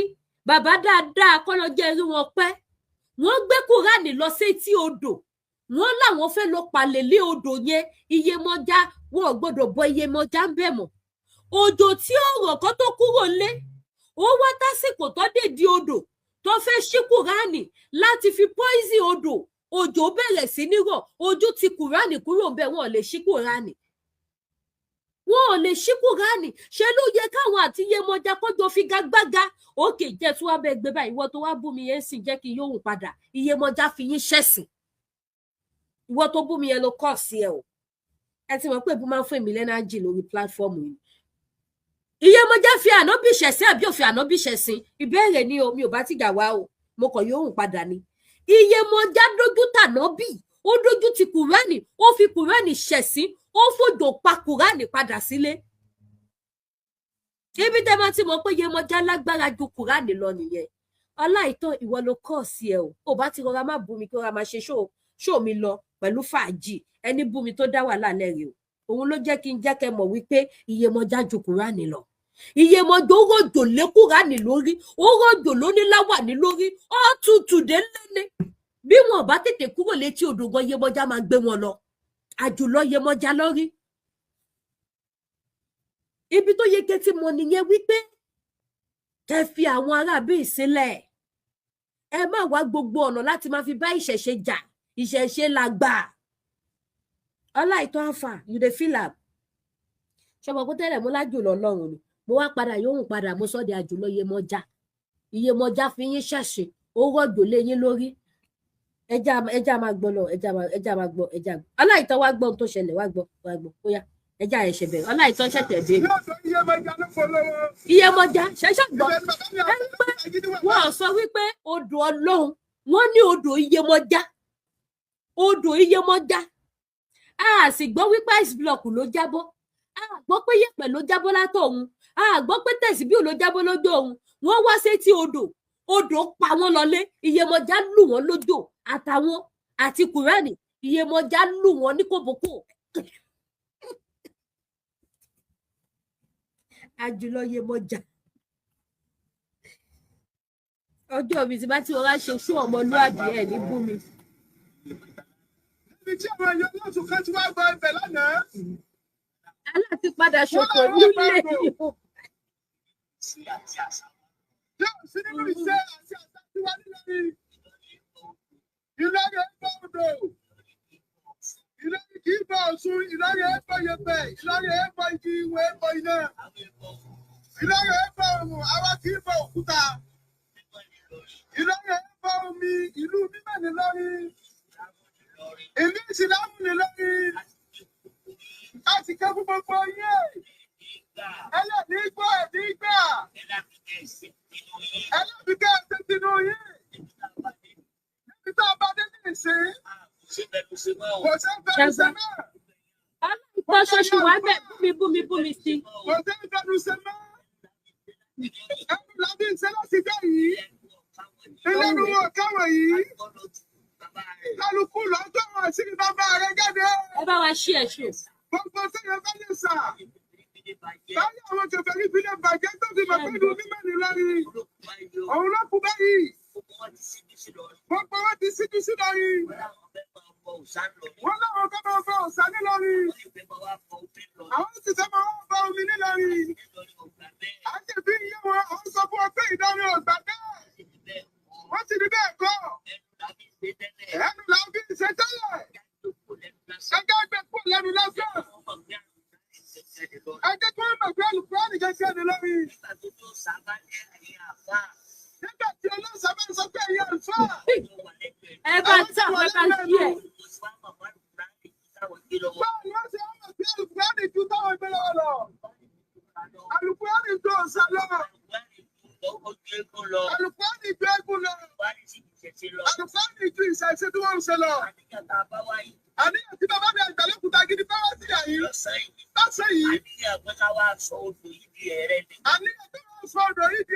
S1: bàbá dáadáa, kọ́lọ́jẹ́ rí wọn pẹ́, wọ́n gbé Kúránì lọ sétí odò, wọ́n láwọn fẹ́ lọ palẹ̀lé odò yẹn. Iyemọja, wọn ò gbọ́dọ̀ bọ Iyemọja ń bẹ̀ mọ́. Òjò tí ọ̀rọ̀ kan tó kúrò lé, ó wá tásìkò tó dé di odò tó fẹ́ ṣí Kúránì láti fi poison odò, òjò bẹ̀rẹ̀ sí ní rọ̀, ojú ti Kúránì kúrò ń bẹ̀, wọn ò lè ṣí Kúránì, wọn ò lè ṣí Kúránì. Ṣe ló yẹ káwọn àti Iyemọja kọjọ figagbága? Òkè jẹ́ tí wàá bẹ gbé báyìí, ìwọ tó wá bú mi yẹn sì jẹ́ kí n yóò padà. Iyemọja fi yín ṣẹ̀sìn. Ìwọ tó bú mi yẹn ló kọ̀ sí ẹ o. Ẹ ti mọ̀ pé ebú máa ń fún èmi l'energy lórí platform yìí. Iyemọja fi ànábì ṣẹ̀sìn àbí òfin ànábì ṣẹ̀sìn? Ìbéèrè ni o, mi ò bá tìjà wá o. Mo kàn yóò hùn padà ni. Iyemọja dójú tànábì, ó dójú ti Kùránì, ó fi Kùránì ṣẹ̀sín, ó fòjò pa Kùránì padà sílé. Ibi tẹ́ bá ti mọ̀ pé Iyemọja lágbára ju Kùránì lọ nìyẹn. Ọláìtàn, ìwọ ló kọ́ sí ẹ o. Ò bá ti rọra má bú mi, kí rọra máa ṣe ṣó mi lọ pẹ̀lú fàájì. Ẹni bú mi tó dá wàhálà lẹ́rìí o. Òun ló jẹ́ kí n jẹ́ kẹ́ mọ̀ wípé Iyemọja ju Kùránì lọ. Iyemọja, ó rọ̀jò lé Kùránì lórí, ó rọ̀jò lóníláwàní lórí, ó tutù dé lẹ́ni. Bí wọn bá tètè kúrò létí odò gan, Iyemọja máa gbé wọn lọ. Àjùlọ Iyemọja lórí. Ibi tó yẹ kẹ́ ti mọ̀ nìyẹn wípé kẹ́ fi àwọn aráabí sílẹ̀. Ẹ má wá gbogbo ọ̀nà láti máa fi bá ìṣẹ̀ṣe jà. Ìṣẹ̀ṣe la gbà. Ọláìtàn Alfa, you dey feel am? Ṣọmọ kó tẹ́lẹ̀ mo lájùlọ Ọlọ́run ni. Mo wá padà yóò hùn padà, mo sọ di àjùlọ Iyemọja. Iyemọja fi yín ṣẹ̀ṣẹ̀, ó rọ̀jò lé yín lórí. Ẹja, ẹja máa gbọ́ lọ, ẹja máa gbọ́, ẹja. Ọláìtàn, wá gbọ́ ohun tó ṣẹlẹ̀, wá gbọ́, wá gbọ́. Ó yá, ẹja ẹ̀ṣẹ̀ bẹ̀rẹ̀. Ọláìtàn ṣẹ̀ṣẹ̀ dé.
S2: Ní ọ̀dọ̀ Iyemọja ló polówó.
S1: Iyemọja ṣẹ̀ṣẹ̀ gbọ́.
S2: Ibẹ̀ ni bàbá mi
S1: Ẹ pé
S2: Àgbàlókúta wà.
S1: Wọ́n sọ wípé odò Ọlọ́run, wọ́n ní odò Iyemọja, odò Iyemọja. A sì gbọ́ wípé ice block ló jábọ́, a gbọ́ pé yẹ̀pẹ̀ ló jábọ́ látọ̀hún, a gbọ́ pé tẹ̀síbíù ló jábọ́ lójú òun. Wọ́n wá sétí odò, odò pa wọ́n lọlé. Iyemọja lù wọ́n lójò, àtàwọn àti Kùránì. Iyemọja lù wọ́n ní kòbókò. Àjùlọ Iyemọja. Ọjọ́ mi ti bá tí wọ́n bá ṣe ṣú ọmọlúwàbí ẹ̀ ní bú mi.
S2: Níbi tí àwọn èèyàn lọ́sùn kan ti wá gba ibẹ̀ lánàá.
S1: Aláàtí padà ṣòfò
S2: Wọ́n làwọn
S1: nílé
S2: bá
S1: yìí.
S2: Yóò sí nínú ìṣe àti àṣà tiwa nílẹ̀. Ìlọrin ẹ̀fọ́ odò. Ìlọrin kì í bọ Ọ̀ṣun, Ìlọrin ẹ̀fọ́ yẹpẹ̀, Ìlọrin ẹ̀fọ́ igi, ìwé ẹ̀fọ́ iná. Ìlọrin ẹ̀fọ́ òrùn, àwa kì í bọ òkúta. Ìlọrin ẹ̀fọ́ omi, ìlú mímọ́ nílọrin. Ìlú ìsìlámù nílọrin. A sì kẹ́ fún gbogbo yín. Ẹlẹ́ni gbọ́, ẹ̀mí gbà. Ẹlẹ́ni kẹ́ ẹ ṣe tinú yín. Níbi tá a bá dé ní ìsín, kò ṣe é fẹnu ṣe mọ́.
S1: Aláìtọ́ ṣoṣù wá bẹ̀, bú mi, bú mi, bú mi sí.
S2: Kò ṣe é fẹnu ṣe mọ́. Ẹnu làbí ń ṣe láti dé yìí. Ìlẹ́nu wọn káwọn yìí. Kálukú lọ́jọ́ wọn sí bàbá rẹ̀ jáde.
S1: Ẹ bá wa ṣí ẹ ṣù.
S2: Gbogbo sẹ́yìn bá lè sà. Báyọ̀ àwọn kèfèrí fi lè bàjẹ́ tó fi mọ̀ pé ìlú mímọ́ ní lórí. Òun ló kú báyìí. Gbogbo wọn ti síjú sí lórí. Wọ́n láwọn fẹ́ máa fọ ọ̀sán nílọrin. Àwọn sì fẹ́ máa wá bọ omi nílọrin. À ń tẹ̀bí iye wọn, à ń sọ fún ọ pé Ìlọrin ò gbà bẹ́ẹ̀. Wọ́n sì ní bẹ́ẹ̀ kọ́. Ẹnu là ń fi ṣe tẹ́lẹ̀. Ẹgbẹ́ ẹgbẹ́ kúrò lẹ́nu lásán. Ẹ jẹ́ kí wọ́n mọ̀ pé Àlùkùránì gẹ́gẹ́ ni lórí. Nígbà tí olóòṣà bá ń sọ pé ẹ̀yin àlùfáà.
S1: Ẹ bá tà, ẹ bá ṣí ẹ.
S2: Báwo ni wọ́n ṣe ń mọ̀ pé Àlùkùránì ju táwọn ẹgbẹ́ lọ́wọ́ lọ? Àlùkùránì ju òòṣà lọ. Àlùkùránì ju eégún lọ. Àlùkùránì ju ìṣẹ̀ṣe tí wọ́n ń ṣe lọ. Àníyàn tí bàbá mi Àgbàlókúta gidi bá wá sí àyè lọ́sẹ̀ yìí. Àníyàn tó wọ́n sọ ọ̀dọ̀ yìí di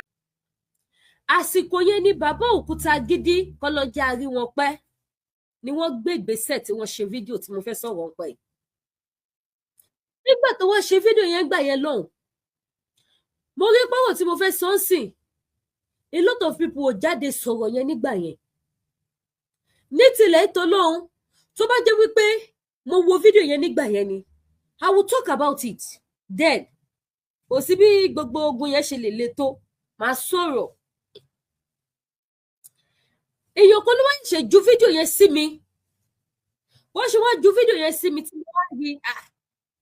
S1: Àsìkò yẹn ni bàbá Òkúta Gidi, kọlọjà rí wọn pẹ́, ni wọ́n gbé ìgbésẹ̀ tí wọ́n ṣe fídíò tí mo fẹ́ sọ̀rọ̀ ń pẹ́ yìí. Nígbà tó wọ́n ṣe fídíò yẹn gbà yẹn lọ́hùn, mo rí pọ́wọ́ tí mo fẹ́ sọ ń sìn, a lot of people ò jáde sọ̀rọ̀ yẹn nígbà yẹn. Ní tilẹ̀ tó lóhun, tó bá jẹ́ wípé mo wo fídíò yẹn nígbà yẹn ni, I will talk about it then. Kò sí bí gbogbo ogun yẹn ṣe lè le tó, màá sọ̀rọ̀. Èèyàn kan ló wá ṣe ju fídíò yẹn sí mi. Wọ́n ṣe wá ju fídíò yẹn sí mi tí mo wá rí, ah,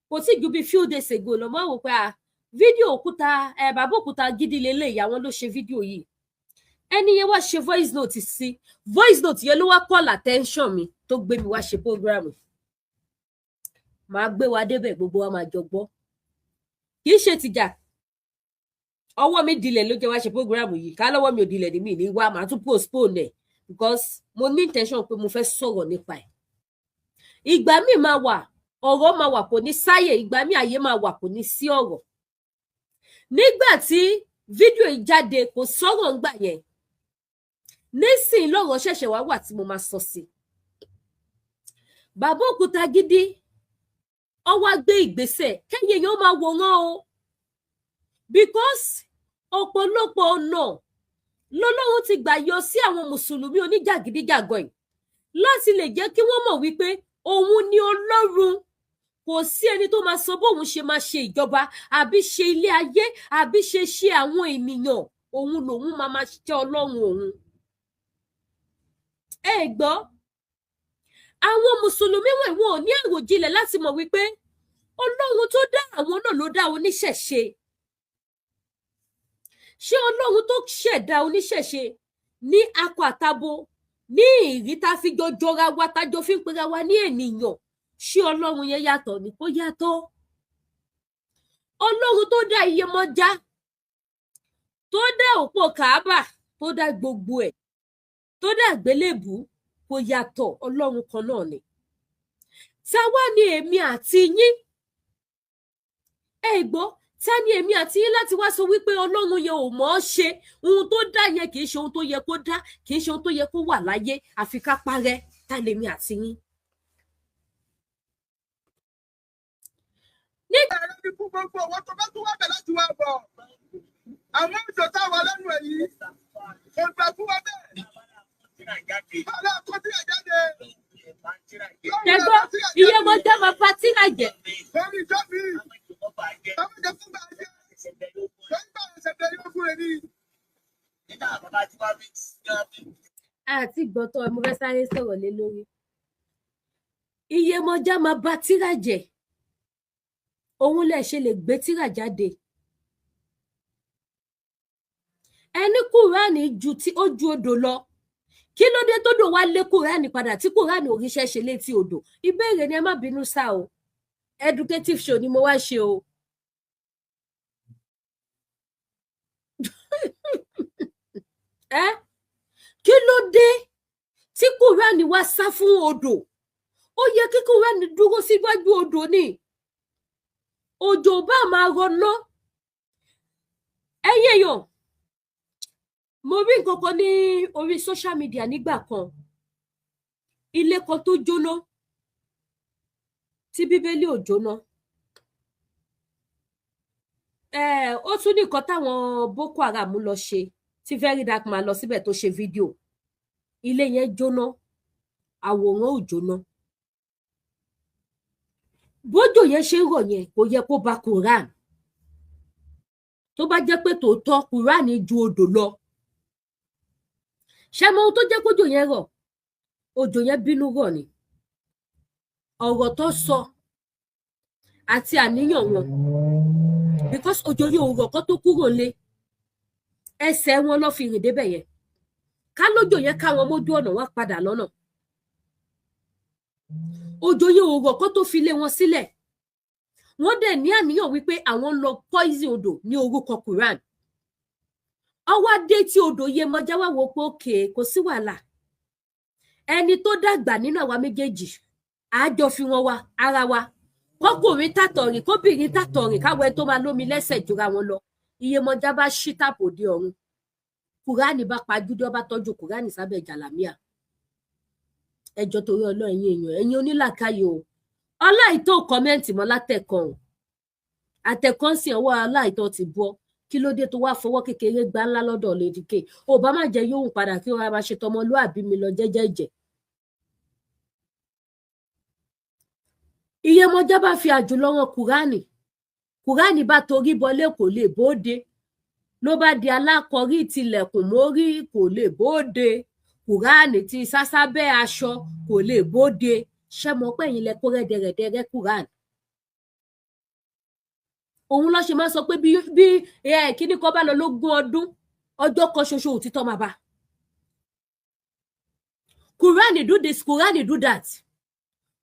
S1: kò tí ju bí few days ago lọ. Máa wò pé, ah, fídíò òkúta ẹ, bàbá Òkúta Gidi lélẹ̀, àwọn ló ṣe fídíò yìí. Ẹni yẹn wá ṣe voice note sí. Voice note yẹn ló wá call attention mi tó gbé mi wá ṣe program. Màá gbé wa débẹ̀, gbogbo wa máa jọ gbọ́. Kì í ṣe tìjà. Ọwọ́ mi dilẹ̀ ló jẹ́ wá ṣe program yìí. Ká lọ́wọ́ mi ò dilẹ̀ ní mi ní wá, màá tún postpone ẹ̀ because mo ní intention pé mo fẹ́ sọ̀rọ̀ nípa ẹ̀. Ìgbà míì máa wà, ọ̀rọ̀ máa wà, kò ní sáyè. Ìgbà míì, àyè máa wà, kò ní sí ọ̀rọ̀. Nígbà tí fídíò yìí jáde, kò sọ̀rọ̀ ńgbà yẹn. Nísìnyí lọ́rọ̀ ṣẹ̀ṣẹ̀ wá wà tí mo máa sọ sí. Bàbá Òkútagídí, ó wá gbé ìgbésẹ̀ kẹ́yìn èèyàn máa wòran o, because ọ̀pọ̀lọpọ̀ ọ̀nà lọ́lọ́run ti gbà yọ sí àwọn mùsùlùmí oníjàgídíjàgan yìí láti lè jẹ́ kí wọ́n mọ̀ wípé òun ni Ọlọ́run. Kò sí ẹni tó máa sọ bóun ṣe máa ṣe ìjọba àbí ṣe ilé ayé àbí ṣe ṣe àwọn ènìyàn. Òun lòun máa máa jẹ́ Ọlọ́run òun. Ẹ gbọ́, àwọn mùsùlùmí wọ̀nyí, wọn ò ní àròjinlẹ̀ láti mọ̀ wípé Ọlọ́run tó dá àwọn náà ló dá oníṣẹ̀ṣe. Ṣé Ọlọ́run tó ṣẹ̀dá oníṣẹ̀ṣe ní akọ àtabo, ní ìrí tá a fi jọ jọra wa, tájọ fi ń pera wa ní ènìyàn, ṣé Ọlọ́run yẹn yàtọ̀ ní? Kó yàtọ̀. Ọlọ́run tó dá Iyemọja, tó dá òpó Kàábà, tó dá gbogbo ẹ̀, tó dá àgbélébù, kò yàtọ̀. Ọlọ́run kan náà ni. Táwa ni èmi àti yín? Ẹ gbọ́, ta ni èmi àti yín láti wá sọ wípé Ọlọ́run yẹn ò mọ̀ ọ́ ṣe, ohun tó dá yẹn kì í ṣe ohun tó yẹ kó dá, kì í ṣe ohun tó yẹ kó wà láyé, àfi ká parẹ́? Ta lèmi àti yín?
S2: Ẹ̀rọ ni fún gbogbo ọwọ́ tó bá tún wá bẹ̀ láti wá bọ̀. Àwọn òjò tá a wà lẹ́nu ẹ̀ yìí, kò gbà fún wa bẹ́ẹ̀. Báwo kó tí ẹ̀ jáde?
S1: Ṣẹgbọ́, Iyemọja máa fa tírà jẹ.
S2: Lórí ìjọ mi, àwọn ìjọ fún bàjẹ́. Lórí bá ẹsẹ̀ bẹ̀rẹ̀ ogun rẹ̀ ni.
S1: Àti gbọ́tọ̀ mo fẹ́ sáré sọ̀rọ̀ lé lórí. Iyemọja máa ba tírà jẹ́, òun lẹ ṣe lè gbé tírà jáde. Ẹni Kúránì ju tí ó ju odò lọ, kí ló dé tó dò wá lé Kúránì padà tí Kúránì ò ríṣẹ́ ṣe létí odò? Ìbéèrè ni, ẹ má bínú sá o, educative show ni mo wá ṣe o. Ẹ kí ló dé tí Kúránì wá sá fún odò? Ó yẹ kí Kúránì dúró síwájú odò ni, òjò bá máa rọná. Ẹ̀yin èèyàn, mo rí nǹkan kan ní orí social media nígbà kan, ilé kan tó jóná tí Bíbélì ò jóná. Ó tún ní nǹkan táwọn Boko Haram lọ ṣe tí Very Dark Man lọ síbẹ̀ tó ṣe fídíò. Ilé yẹn jóná, àwòrán ò jóná. Bójò yẹn ṣe ń rọ̀ yẹn, kò yẹ kó ba Quran. Tó bá jẹ́ pé tòótọ́ Quran ju odò lọ, ṣé mo ohun tó jẹ́ kójò yẹn rọ̀? Òjò yẹn bínú rọ̀ ni. Ọ̀rọ̀ tó sọ àti àníyàn wọn, because òjò yẹn ò rọ̀ kó tó kúrò lé, ẹsẹ̀ wọn lọ fi rìn débẹ̀ yẹn. Ká lójò yẹn ká wọn mójú ọ̀nà, wọn padà lọ́nà. Òjò yẹn ò rọ̀ kó tó fi lé wọn sílẹ̀. Wọ́n dẹ̀ ní àníyàn wípé àwọn ń lọ poison odò ní orúkọ Quran. Ọwọ́ adé tí odò Yemọja wá wò pé òkè, kò sí wàhálà, ẹni tó dàgbà nínú àwa méjèèjì, àjọ fi wọn wá ara wa, kọkùnrin tàtọ̀rìn, kóbìnrin tàtọ̀rìn, káwọn ẹni tó máa lómi lẹ́sẹ̀ jura wọn lọ. Iyemọja bá ṣí tàpò dé ọ̀run, Kùránì bá pajúdé, ọba tọ́jú Kùránì sábẹ́ jàlámíà. Ẹjọ́ torí Ọlọ́run, ẹ̀yin èèyàn, ẹ̀yin onílàkàyè o, ọláìtó comment mọ́ látẹ̀kàn o, àtẹ̀kàn sí ọwọ́ aláìtó ti bọ́. Kí ló dé tó wá fọwọ́ kékeré gbá ńlá lọ́dọ̀ Lady K? Ò bá má jẹ́ yóò padà kí wọ́n máa ṣe tọmọlúàbí mi lọ jẹ́jẹ́jẹ́. Iyemọja bá fi àjùlọ wọn Kùránì, Kùránì bá torí bọlé, kò lè bóde, ló bá di alákọ̀ọ́rí, tilẹ̀kùn mórí, kò lè bóde. Kùránì ti sásábẹ́ aṣọ, kò lè bóde. Ṣé mo pé ẹ̀yin lẹ kó rẹ́dẹrẹ̀dẹrẹ́ Kùránì? Òun ló ṣe máa sọ pé bí kíní kan bá lọ lógún ọdún, ọjọ́ kan ṣoṣo òtítọ́ máa bá. Kùránì do this, Kùránì do that.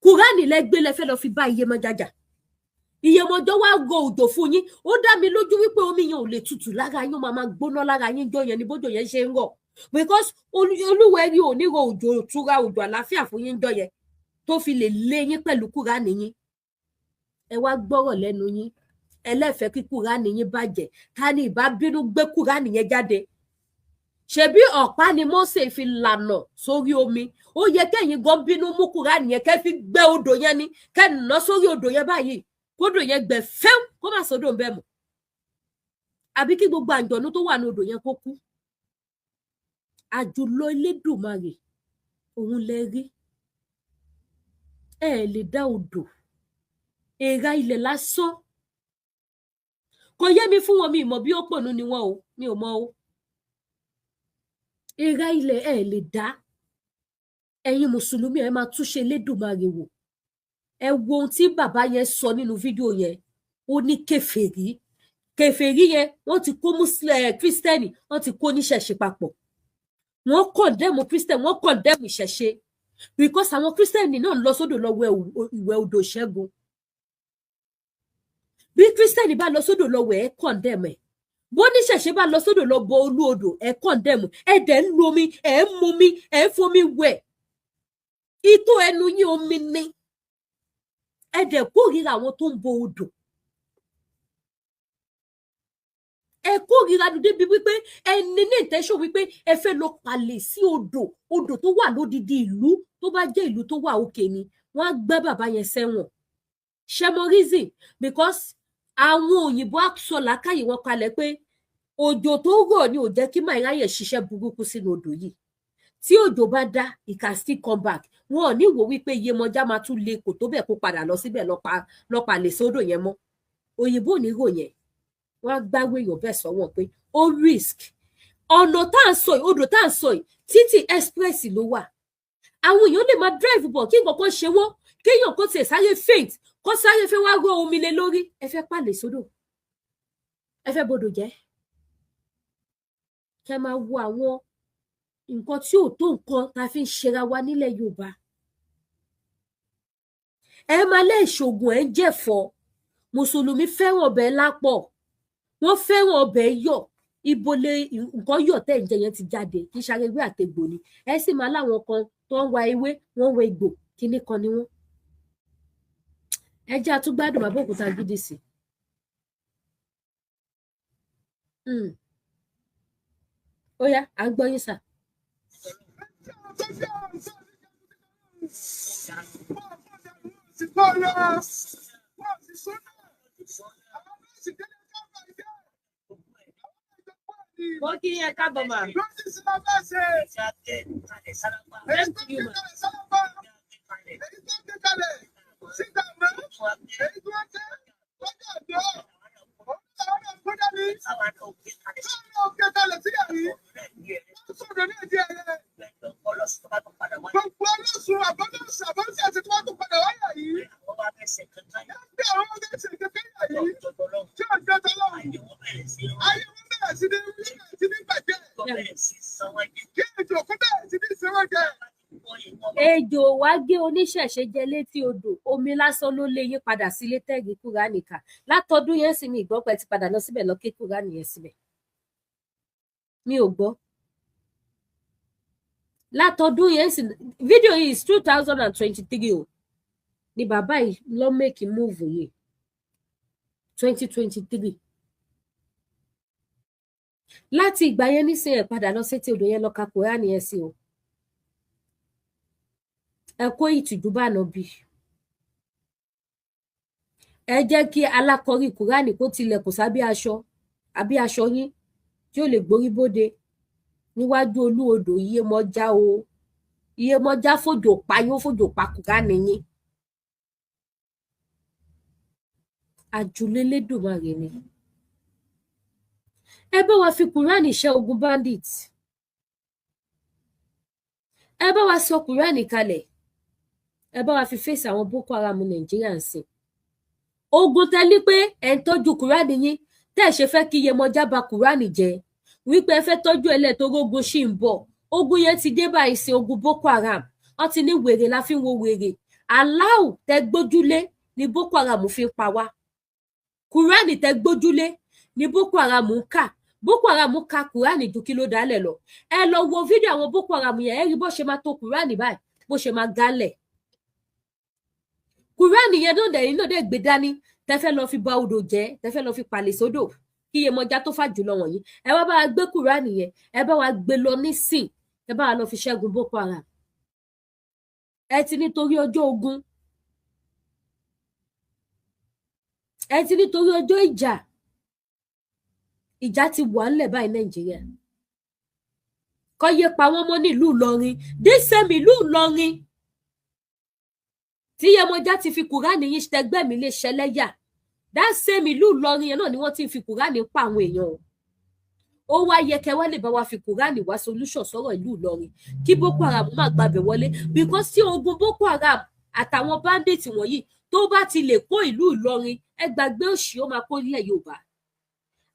S1: Kùránì lẹ gbé lẹ fẹ́ lọ fi bá Iyemọja jà. Iyemọja wá rọ òjò fún yín. Ó dá mi lójú wípé omi yẹn ò lè tutù lára yín, ó máa máa gbóná lára yín jọ yẹn ní bójò yẹn ṣe ń rọ̀, because Olúwẹ̀rí ò ní rọ òjò ìtura, òjò àlàáfíà fún yín jọ yẹn tó fi lè lé yín pẹ̀lú Kúránì yín. Ẹ wá gbọ́rọ̀ lẹ́nu yín, ẹlẹ́fẹ̀ẹ́ kí Kúránì yín bàjẹ́. Ta ni ìbá bínú gbé Kúránì yẹn jáde? Ṣebí ọ̀pá ni Mósè fi lànà sórí omi. Ó yẹ kẹ́yìn gan bínú mú Kúránì yẹn, kẹ́ fi gbẹ́ odò yẹn ni, kẹ́ nà sórí odò yẹn báyìí, kódò yẹn gbẹ fẹ́m, kó má sódò ń bẹ̀ mọ́, àbí kí gbogbo àǹjọ̀nú tó wà ní odò yẹn kó kú. Àjùlọ Elédùmarè òun lẹ rí. Ẹ lè dá odò, èèrà ilẹ̀ lásán. Kò yé mi fún wọn, mi mọ̀ bí ó pònú ni wọn o, mi ò mọ̀ o. Èèrà ilẹ̀ ẹ lè dá. Ẹ̀yin mùsùlùmí, ẹ máa túṣe Elédùmarè wò. Ẹ wo ohun tí bàbá yẹn sọ nínú fídíò yẹn. Ó ní kèfèrí, kèfèrí yẹn, wọ́n ti kó muslim, Christian, wọ́n ti kó oníṣẹ̀ṣe papọ̀. Wọ́n condemn Christian, wọ́n condemn ìṣẹ̀ṣe, because àwọn Christian náà lọ sódò lọ wẹ̀ ìwẹ̀ odò ṣẹ́gun. Bí Christian bá lọ sódò lọ wẹ̀, ẹ condemn ẹ̀. Bó níṣẹ̀ṣe bá lọ sódò lọ bọ olú odò, ẹ condemn ẹ. Dẹ̀ ń lo omi, ẹ ń mumi, ẹ ń fomi wẹ̀. Itó ẹnu yín omi ni. Ẹ dẹ̀ kórìíra àwọn tó ń bọ odò. Ẹ kórìíra débi wípé ẹ ní ní intention wípé ẹ fẹ́ lọ palẹ̀ sí odò, odò tó wà lódìdí ìlú. Tó bá jẹ́ ìlú tó wà òkè ni, wọ́n á gbé bàbá yẹn sẹ́wọ̀n. Ṣẹmọ reason? Because àwọn òyìnbó á sọ làákàyè wọn kalẹ̀ pé òjò tó rọ̀ ni ò jẹ́ kí màá ráyè ṣiṣẹ́ burúkú sínú odò yìí. Tí òjò bá dá, it can still come back. Wọn ò ní wò wípé Iyemọja máa tún le kò tó bẹ́ẹ̀ kó padà lọ síbẹ̀ lọ palẹ̀ sódò yẹn mọ́. Òyìnbó ò ní rò yẹn. Wọn á gbáwé èèyàn bẹ́ẹ̀ sọ́wọ́n pé ó risk. Ọ̀nà tá à ń sọ yìí, odò tá à ń sọ yìí, títì express ló wà. Àwọn èèyàn lè máa drive bọ̀, kí nǹkan kan ṣe wọ́n, kéèyàn kó tiẹ̀ sáré faint, kó sáré fẹ́ wá rọ omi lé lórí. Ẹ fẹ́ palẹ̀ sódò, ẹ fẹ́ bodò jẹ́. Kẹ́ máa wo àwọn nǹkan tí ò tó nǹkan tá a fi ń ṣera wa nílẹ̀ Yorùbá. Ẹ máa lẹ́ẹ̀ṣoògùn, ẹ̀ ń jẹ̀fọ́. Mùsùlùmí fẹ́ràn ọbẹ̀ lápọ̀, wọ́n fẹ́ràn ọbẹ̀ yọ̀. Ibo lè nǹkan yọ̀ tẹ̀ ń jẹ yẹn ti jáde? Kì í ṣàrẹ̀wé àtegbò ni. Ẹ sì máa láwọn kan tó ń wa ewé, wọ́n ń wa egbò, kinní kan ni wọ́n. Ẹ jẹ́ àtúgbádùn bàbá òkúta gidi sí. Ó yá, à ń gbọ́ yín sà. Mo kí yín káàbọ̀ mà. Thank you, ma.
S2: Gbogbo ọlọ́sùn àbọ̀lọ́sùn àbọ̀lọ́sùn àti tí wọ́n tún padà wáyà yìí. Bí àwọn ọmọdé ṣe kékeré yà yìí, tí ọjọ́ tọ́lọ́run, ayé wọn bẹ̀rẹ̀ sí ní sí ní bàjẹ́. Kí ètò òkú bẹ̀rẹ̀ sí ní sanwó jẹ.
S1: Ejò wá gé oníṣẹ̀ṣe jẹ létí odò, omi lásán ló lé yín padà sílé. Tẹ́ẹ̀gì Kúránì kà látọdún yẹn sì, mi ìgbọ́ pẹ́ ti padà lọ síbẹ̀ lọ ké Kúránì yẹn síbẹ̀. Mi ò gbọ́ látọdún yẹn sì. Fídíò yìí is 2023 o ni bàbá yìí lọ make move yìí, 2023. Láti ìgbà yẹn nísìnyí, ẹ̀ padà lọ sétí odò yẹn lọ ka Kúránì yẹn sí o. Ẹ kó ìtìjú bá Ànábì. Ẹ jẹ́ kí alákọ̀rí Kúránì kó tilẹ̀kùn sábẹ́ aṣọ àbí aṣọ yín tí ó lè gborí bóde níwájú olú odò Iyemọja o. Iyemọja fòjò pa yín, ó fòjò pa Kúránì yín. Àjùlé Elédùmarè ni. Ẹ bá wa fi Kúránì ṣẹ́ ogun bandit. Ẹ bá wa sọ Kúránì kalẹ̀, ẹ bá wa fi fèsì àwọn Boko Haram Nàìjíríà ń sìn. Ogun tẹ́lí pé ẹ̀ ń tọ́jú Kúránì yín, tẹ́ ẹ̀ ṣe fẹ́ kí Iyemọja ba Kúránì jẹ́, wípé ẹ fẹ́ tọ́jú ẹlẹ́tọ́rógun ṣì ń bọ̀. Ogun yẹn ti dé báyìí sí, ogun Boko Haram. Wọ́n ti ní wèrè la fi ń wo wèrè. Aláwù tẹ́ gbójúlé ni Boko Haram fi ń pa wá. Kùránì tẹ gbójúlé ní Boko Haram ń kà. Boko Haram ka Kùránì ju kí ló dálẹ̀ lọ. Ẹ lọ wo fídíò àwọn Boko Haram yẹn, ẹ rí bó ṣe máa tó Kùránì báyìí, bó ṣe máa gálẹ̀. Kùránì yẹn náà dẹ̀yìn náà dẹ̀ gbé dání, tẹ fẹ́ lọ fi ba odò jẹ́, tẹ fẹ́ lọ fi palẹ̀ sódò kí Yemọja tó fà jùlọ wọ̀nyí. Ẹ wá bá wa gbé Kùránì yẹn, ẹ bá wa gbé lọ nísìn, ẹ bá wa lọ fi ṣẹ́gun Boko Haram. Ẹ ti nítorí ọjọ́ ogun, ẹ ti nítorí ọjọ́ ìjà. Ìjà ti wà ńlẹ̀ báyìí Nàìjíríà. Kọ́yé pa wọ́n mọ́ nílùú Ìlọrin, dísẹ́mi ìlú Ìlọrin tí Yemọja ti fi Kùránì yín ṣẹgbẹ́ mi lè ṣẹlẹ́yà. That same ìlú Ìlọrin yẹn náà ni wọ́n ti ń fi Kùránì pa àwọn èèyàn o. Ó wá yẹ kẹ́ wá lè bá wa fi Kùránì wá solution sọ̀rọ̀ ìlú Ìlọrin, kí Boko Haram má gbàbẹ̀ wọlé, because tí ogun Boko Haram àtàwọn bandits wọ̀nyí tó bá ti lè kó ìlú Ìlọrin, ẹ gbàgbé òṣì, ó máa kó ilẹ̀ Yorùbá.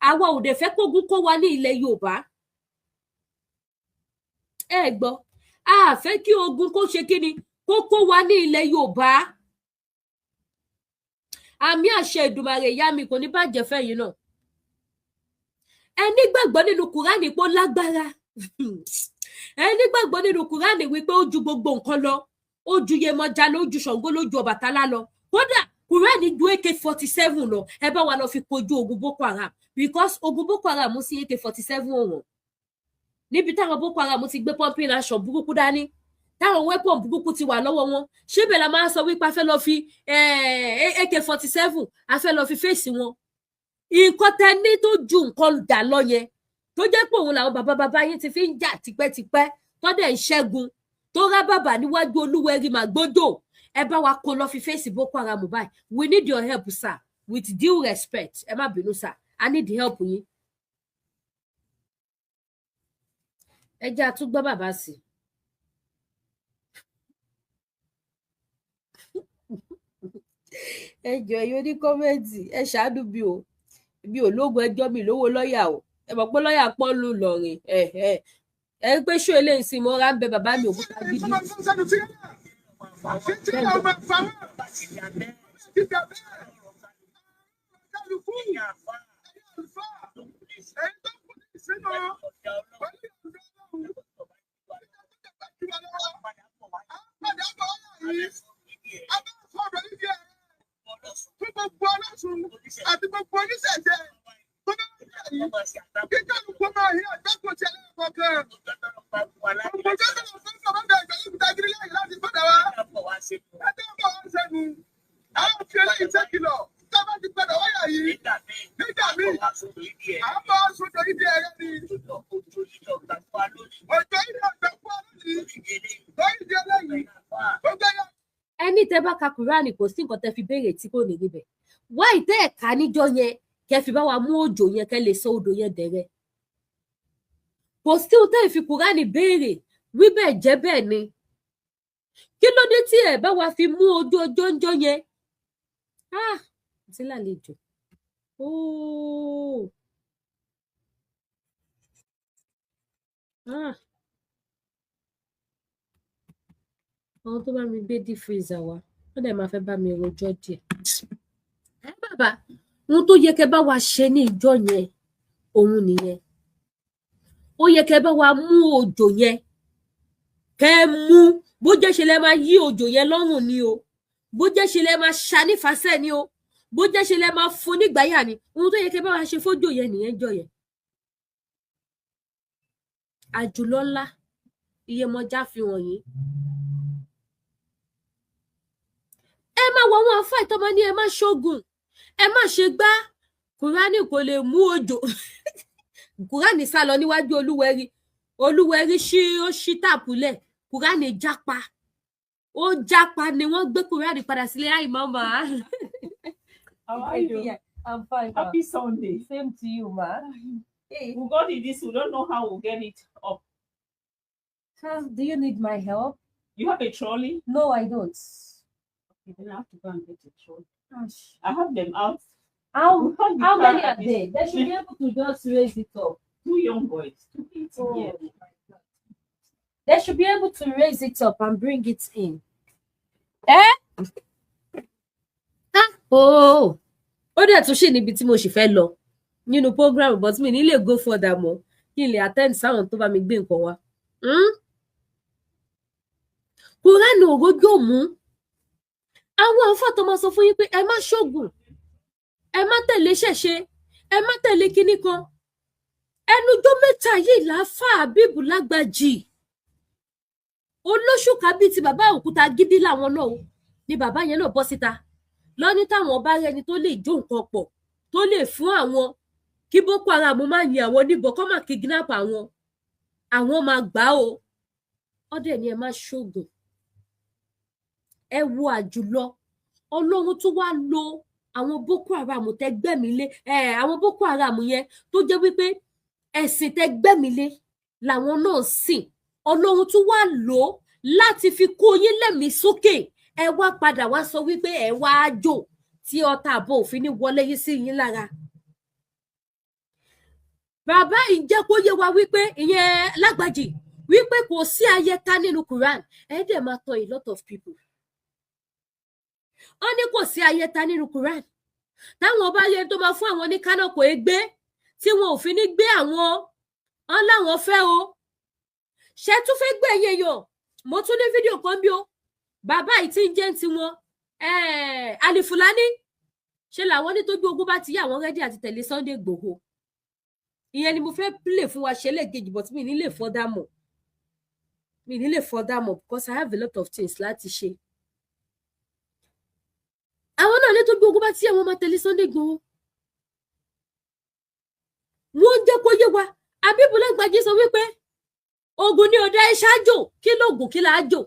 S1: Àwa ò dẹ̀ fẹ́ kógun kó wa ní ilẹ̀ Yorùbá. Ẹ gbọ́, a fẹ́ kí ogun kó ṣe kíni, kó kó wa ní ilẹ̀ Yorùbá. Àmì àṣẹ Ìdùmarè, ìyá mi, kò ní bàjẹ́ fẹ́yìn náà. Ẹ nígbàgbọ́ nínú Kùránì pé ó lágbára. Ẹ nígbàgbọ́ nínú Kùránì wípé ó ju gbogbo nǹkan lọ, ó ju Yemọja lọ, ó ju Ṣàngó ló ju Ọbàtálá lọ. Kódà Kùránì ju AK-47 lọ. Ẹ bá wa lọ fi kojú ogun Boko Haram, because ogun Boko Haram sí AK-47 ọ̀wọ̀n níbi táwọn Boko Haram ti gbé pumping aṣọ burúkú dání, táwọn weapon burúkú ti wà lọ́wọ́ wọn. Ṣé bẹ́ẹ̀ la máa sọ wípé a fẹ́ lọ fi AK-47, a fẹ́ lọ fi fèsì wọn? Nǹkan tẹ ní tó ju nǹkan dà lọ yẹn, tó jẹ́ pé òun làwọn bàbá bàbá yín ti fi ń jà tipẹ́tipẹ́, tó dẹ̀ ń ṣẹ́gun, tó rá bàbà níwájú Olúwẹ̀rí màgbójò, ẹ bá wa kó lọ fi fèsì Boko Haram báyìí. We need your help, sir. With due respect, ẹ má bínú, sir, I need the help yín. Ẹ jẹ́ àtúgbọ́ bàbá sí i. Ẹ jọ̀ọ́, ẹ̀yin oní comment, ẹ ṣàánú mi o. Mi ò lóògùn ẹjọ́, mi lówó lọ́ọ̀yà o. Ẹ mọ̀ pé lọ́ọ̀yà pọ̀ lù lọ́rin. Ẹ ẹ ẹ pé ṣó eléyìí sí mo ra ń bẹ bàbá mi òkúta gidi.
S2: Fún gbogbo ọlọ́sùn àti gbogbo oníṣẹ̀ṣe tó bá wà ní kíkàlùkù máa yí àgbákò tí ẹlẹ́kọ̀ọ́kan. Gbogbo tó sọ̀rọ̀ fún bàbá mi àgbà lókùtà gírí lẹ́yìn láti padà wá. Ẹjọ́ bọ̀ wá sẹ́nu. Àwọn fi eléyìí ṣèkìlọ̀ tó bá ti padà wáyà yìí. Nígbà míì, à ń bọ̀ sódò ìdí ẹ̀rẹ́ ni. Òjò ìdí àgbà fún wa lónìí. Lórí ìdí eléyìí. Gbogbo ẹ̀yà
S1: Ẹni tẹ bá ka Kùránì, kò sí nǹkan tẹ fi béèrè tí kò ní rí bẹ́ẹ̀. Wáì tẹ ẹ ká níjọ́ yẹn, kẹ fi bá wa mú òjò yẹn, kẹ lè sọ odò yẹn dẹrẹ. Kò sí ohun tẹ fi Kùránì béèrè wí bẹ́ẹ̀ jẹ́ bẹ́ẹ̀ ni. Kí ló dé tí ẹ bá wa fi mú ojú ọjọ́ ńjọ́ yẹn? Ah, ti lálejò ooo. Ah, àwọn tó bá mi gbé deep freezer wá, wọ́n dẹ̀ máa fẹ́ bá mi rojọ́ díẹ̀. Ẹ bàbá, ohun tó yẹ kẹ́ bá wa ṣe ní ìjọ yẹn òun nìyẹn. Ó yẹ kẹ́ bá wa mú òjò yẹn, kẹ́ mú bó jẹ́ ṣe lẹ máa yí òjò yẹn lọ́rùn ni o, bó jẹ́ ṣe lẹ máa ṣa nífàsẹ́ ni o, bó jẹ́ ṣe lẹ máa fún nígbàyà ni. Ohun tó yẹ kẹ́ bá wa ṣe fójò yẹn nìyẹn jọ yẹn. Àjùlọ ńlá Iyemọja fi wọ̀nyí. Ẹ má wọ àwọn àfáà ìtọ́mọ ní ẹ má ṣoògùn, ẹ má ṣe gbá. Kùránì kò lè mú òjò. Kùránì sá lọ níwájú Olúwẹ̀rí. Olúwẹ̀rí ṣí, ó ṣí tàpùlẹ̀, Kùránì jápa, ó jápa ni. Wọ́n gbé Kùránì padà sílé. Àì màmá.
S3: How are you?
S1: I'm fine, ma.
S3: Happy Sunday.
S1: Same to you, ma. Hey.
S3: We got it this. We don't know how we'll get it up.
S1: Do you need my help?
S3: You have a trolley?
S1: No, I don't.
S3: Okay, then I have to go and get a trolley.
S1: Gosh.
S3: I have them out.
S1: How
S3: We can't be
S1: how many
S3: proud
S1: are
S3: of this.
S1: they? They should be able to just raise it up.
S3: Two young boys, 2 18
S1: Oh,
S3: years.
S1: my God. They should be able to raise it up and bring it in. Eh? Ah, oh, Ó dẹ̀ tún ṣì níbi tí mo sì fẹ́ lọ nínú program, but mi ní lè go further mọ́, kí n lè attend sáwọn tó bá mi gbé nǹkan wá. Kùránì òrójò mú àwọn àǹfà tó máa sọ fún yín pé ẹ má ṣoògùn, ẹ má tẹ̀lé ṣẹ̀ṣe, ẹ má tẹ̀lé kinní kan. Ẹnujọ́ mẹ́ta yìí lááfà Àbíbù Lágbàjì, olóṣùkà bíi ti bàbá òkúta gidi làwọn náà o, ni bàbá yẹn náà bọ́ síta lọ́ní táwọn bá rẹni tó lè jó nǹkan pọ̀, tó lè fún àwọn kí Boko Haram má yin àwọn níbọn, kọ́ máa kidnap àwọn, àwọn máa gbà ó. Ọdẹ ni ẹ má ṣoògùn. Ẹ wo àjùlọ Ọlọ́run tó wá lo àwọn Boko Haram tẹ gbẹ̀mí lé ẹ, àwọn Boko Haram yẹn tó jẹ́ wípé ẹ̀sìn tẹ gbẹ̀mí lé làwọn náà sìn, Ọlọ́run tó wá lò ó láti fi kó yín lẹ́mìí sókè. Ẹ wá padà wá sọ wípé ẹ wá jò tí ọta àbọ̀ òfin ní wọlé yín sí yín lára. Bàbá yìí jẹ́ kó yé wa wípé ìyẹn Lágbàjì wípé kò sí ayẹta nínú Quran. Ẹ dẹ̀ máa tàn a lot of people. Wọ́n ní kò sí ayẹta nínú Quran, táwọn bá yẹn tó máa fún àwọn ní kánò kò é gbé tí wọn ò fi ní gbé àwọn ọ́n láwọn fẹ́ o. Ṣe tún fẹ́ gbé ẹ̀yẹ yàn? Mo tún ní fídíò kan bí o, bàbá yìí tí ń jẹ́ tiwọn Alifulani ṣe làwọn ní tójú ogun bá ti yá àwọn ready àti tẹ̀lé Sunday Igboho. Ìyẹn ni mo fẹ́ play fún wa ṣe lẹ́ẹ̀kejì, but mi ní lè further mọ̀, mi ní lè further mọ̀ because I have a lot of things láti ṣe. Àwọn náà ní tójú ogun bá ti yá àwọn máa tẹ̀lé Sunday Igboho. Wọ́n jẹ́ kó yé wa, Àbíbù Lágbàjì sọ wípé ogun ní ọdẹ ṣáájò, kí lóògùn kí láájò?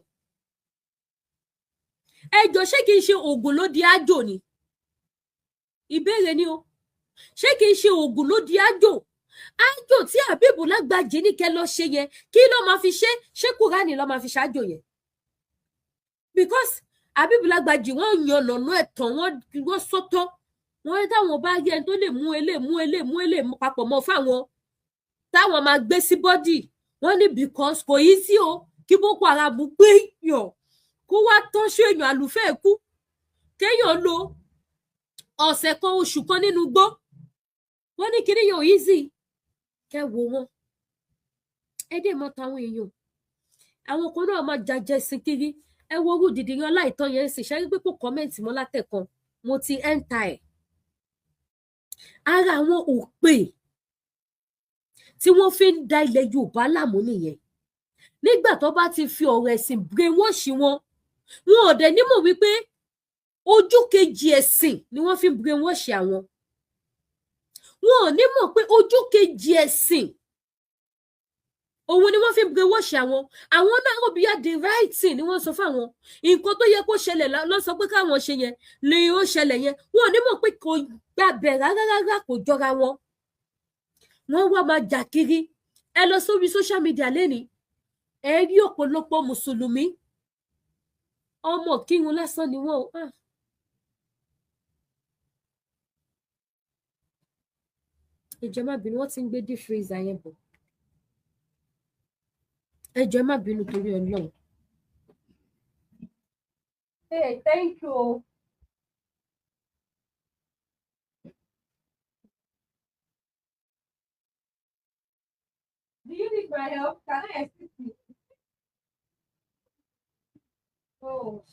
S1: Ẹjọ, ṣé kìí ṣe oògùn ló di ájò ni? Ìbéèrè ni o. Ṣé kìí ṣe oògùn ló di ájò? Ájò tí Àbíbù Lágbàjì ní kẹ́ lọ ṣe yẹn, kí ló máa fi ṣe? Ṣé Kúránì ló máa fi ṣáájò yẹn? Because Àbíbù Lágbàjì wọ́n yan lọ́nà ẹ̀tàn, wọ́n sọ́tọ̀ wọ́n ní táwọn bá rí ẹni tó lè mú elé mú elé mú elé papọ̀ mọ́ fáwọn táwọn máa gbé sí body. Wọ́n ní because kò yí sí o, kí Boko Haram gbé yàn kó wá tọ́ṣú èèyàn àlùfẹ́ kú, kéèyàn lo ọ̀sẹ̀ kan, oṣù kan nínú igbó. Wọ́n ní kíní yàn easy. Kẹ́ wo wọn, ẹ dé mọ́ táwọn èèyàn, àwọn kan náà máa jàjẹ sí kiri. Ẹ wo orú dìdì yan láìtọ́ yẹn sì ṣe rí pé kò comment mọ́ látẹ̀kan mo ti enter ẹ̀. Ara àwọn òpè tí wọ́n fi ń da ilẹ̀ Yorùbá láàmú nìyẹn. Nígbà tó bá ti fi ọ̀rọ̀ ẹ̀sìn brainwash wọn, wọn ò dẹ̀ nímọ̀ wípé ojú kejì ẹ̀sìn ni wọ́n fi ń brainwash àwọn. Wọn ò ní mọ̀ pé ojú kejì ẹ̀sìn òun ni wọ́n fi ń brainwash àwọn. Àwọn náà rò bí the right thing ni wọ́n sọ fáwọn, nǹkan tó yẹ kó ṣẹlẹ̀ lọ sọ pé káwọn ṣe yẹn ni ó ṣẹlẹ̀ yẹn. Wọn ò ní mọ̀ pé kò gbàbẹ̀ rárá rárá, kò jọra wọn. Wọ́n wá máa jà kiri. Ẹ lọ sórí social media lẹ́ni, ẹ rí ọ̀pọ̀lọpọ̀ mùsùlùmí, ọmọ kírun lásán ni wọ́n o. Ẹ jọ̀ọ́ má bínú, wọ́n ti ń gbé deep freezer yẹn bọ̀. Ẹ jọ̀ọ́ má bínú torí Ọlọ́run. Hey, thank you. Do you need my help? Can I assist you? Oh.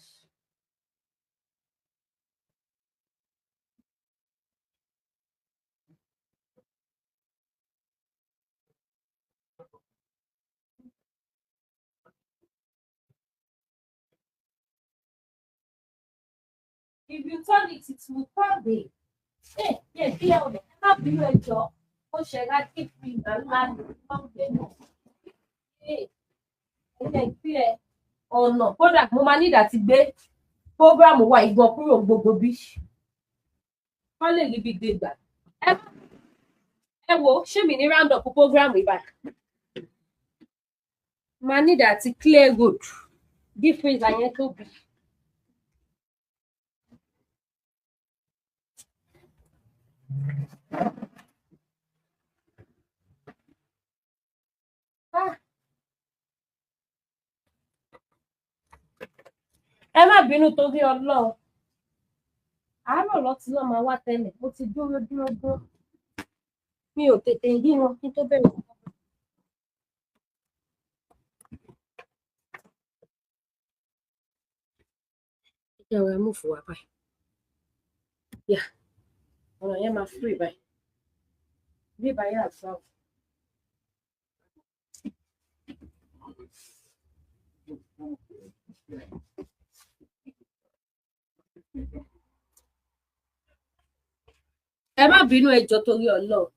S1: If you turn it, it will turn the. Hey, yeah, yeah, ẹ má bínú, ẹ jọ̀ọ́. Ó ṣẹ̀dá deep freezer ńlá ní ọ̀gbẹ́ náà. Ẹ jẹ́ kí ẹ ọ̀nà kódà mo máa ní ìdá ti gbé program wa ìgbọ̀n kúrò gbogbo bí. Kọ́ lè rí bí gbé gbà. Ẹ wo ṣé mi ní round up program ìbá. Máa ní ìdá ti clear road, deep freezer yẹn tóbi. Ẹ má bínú torí Ọlọ́run. Àárọ̀ lọ tí wọ́n máa wá tẹ́lẹ̀. Mo ti dúró dúró dúró, mi ò tètè rí wọn kí n tó bẹ̀rẹ̀. Ẹ jẹ́ ọ̀rẹ́ mú fún wa báyìí. Yà, ọ̀rọ̀ yẹn máa free báyìí bí báyìí àtúwà. Ẹ má bínú, ẹ jọ̀ọ́, torí Ọlọ́run.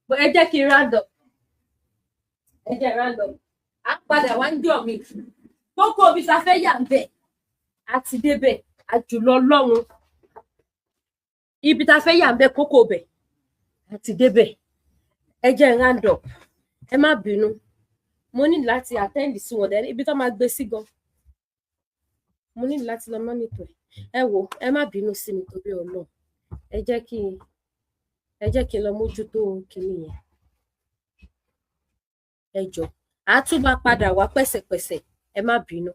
S1: But ẹ jẹ́ kí n round up, ẹ jẹ́ round up. À ń padà wá ń jọ mi kókó ibi tá a fẹ́ yà ń bẹ̀ a ti débẹ̀. Àjùlọ Ọlọ́run, ibi tá a fẹ́ yà ń bẹ̀, kókó bẹ̀ a ti débẹ̀. Ẹ jẹ́ round up, ẹ má bínú. Mo ní láti attend sí wọn dẹ ibi tó máa gbé sí gan. Mo ní láti lọ monitor ẹ. Wò, ẹ má bínú sí mi torí Ọlọ́run. Ẹ jẹ́ kí n lọ mójútó kinní yẹn. Ẹ jọ̀ọ́, àá tún máa padà wá pẹ̀sẹ̀pẹ̀sẹ̀. Ẹ má bínú.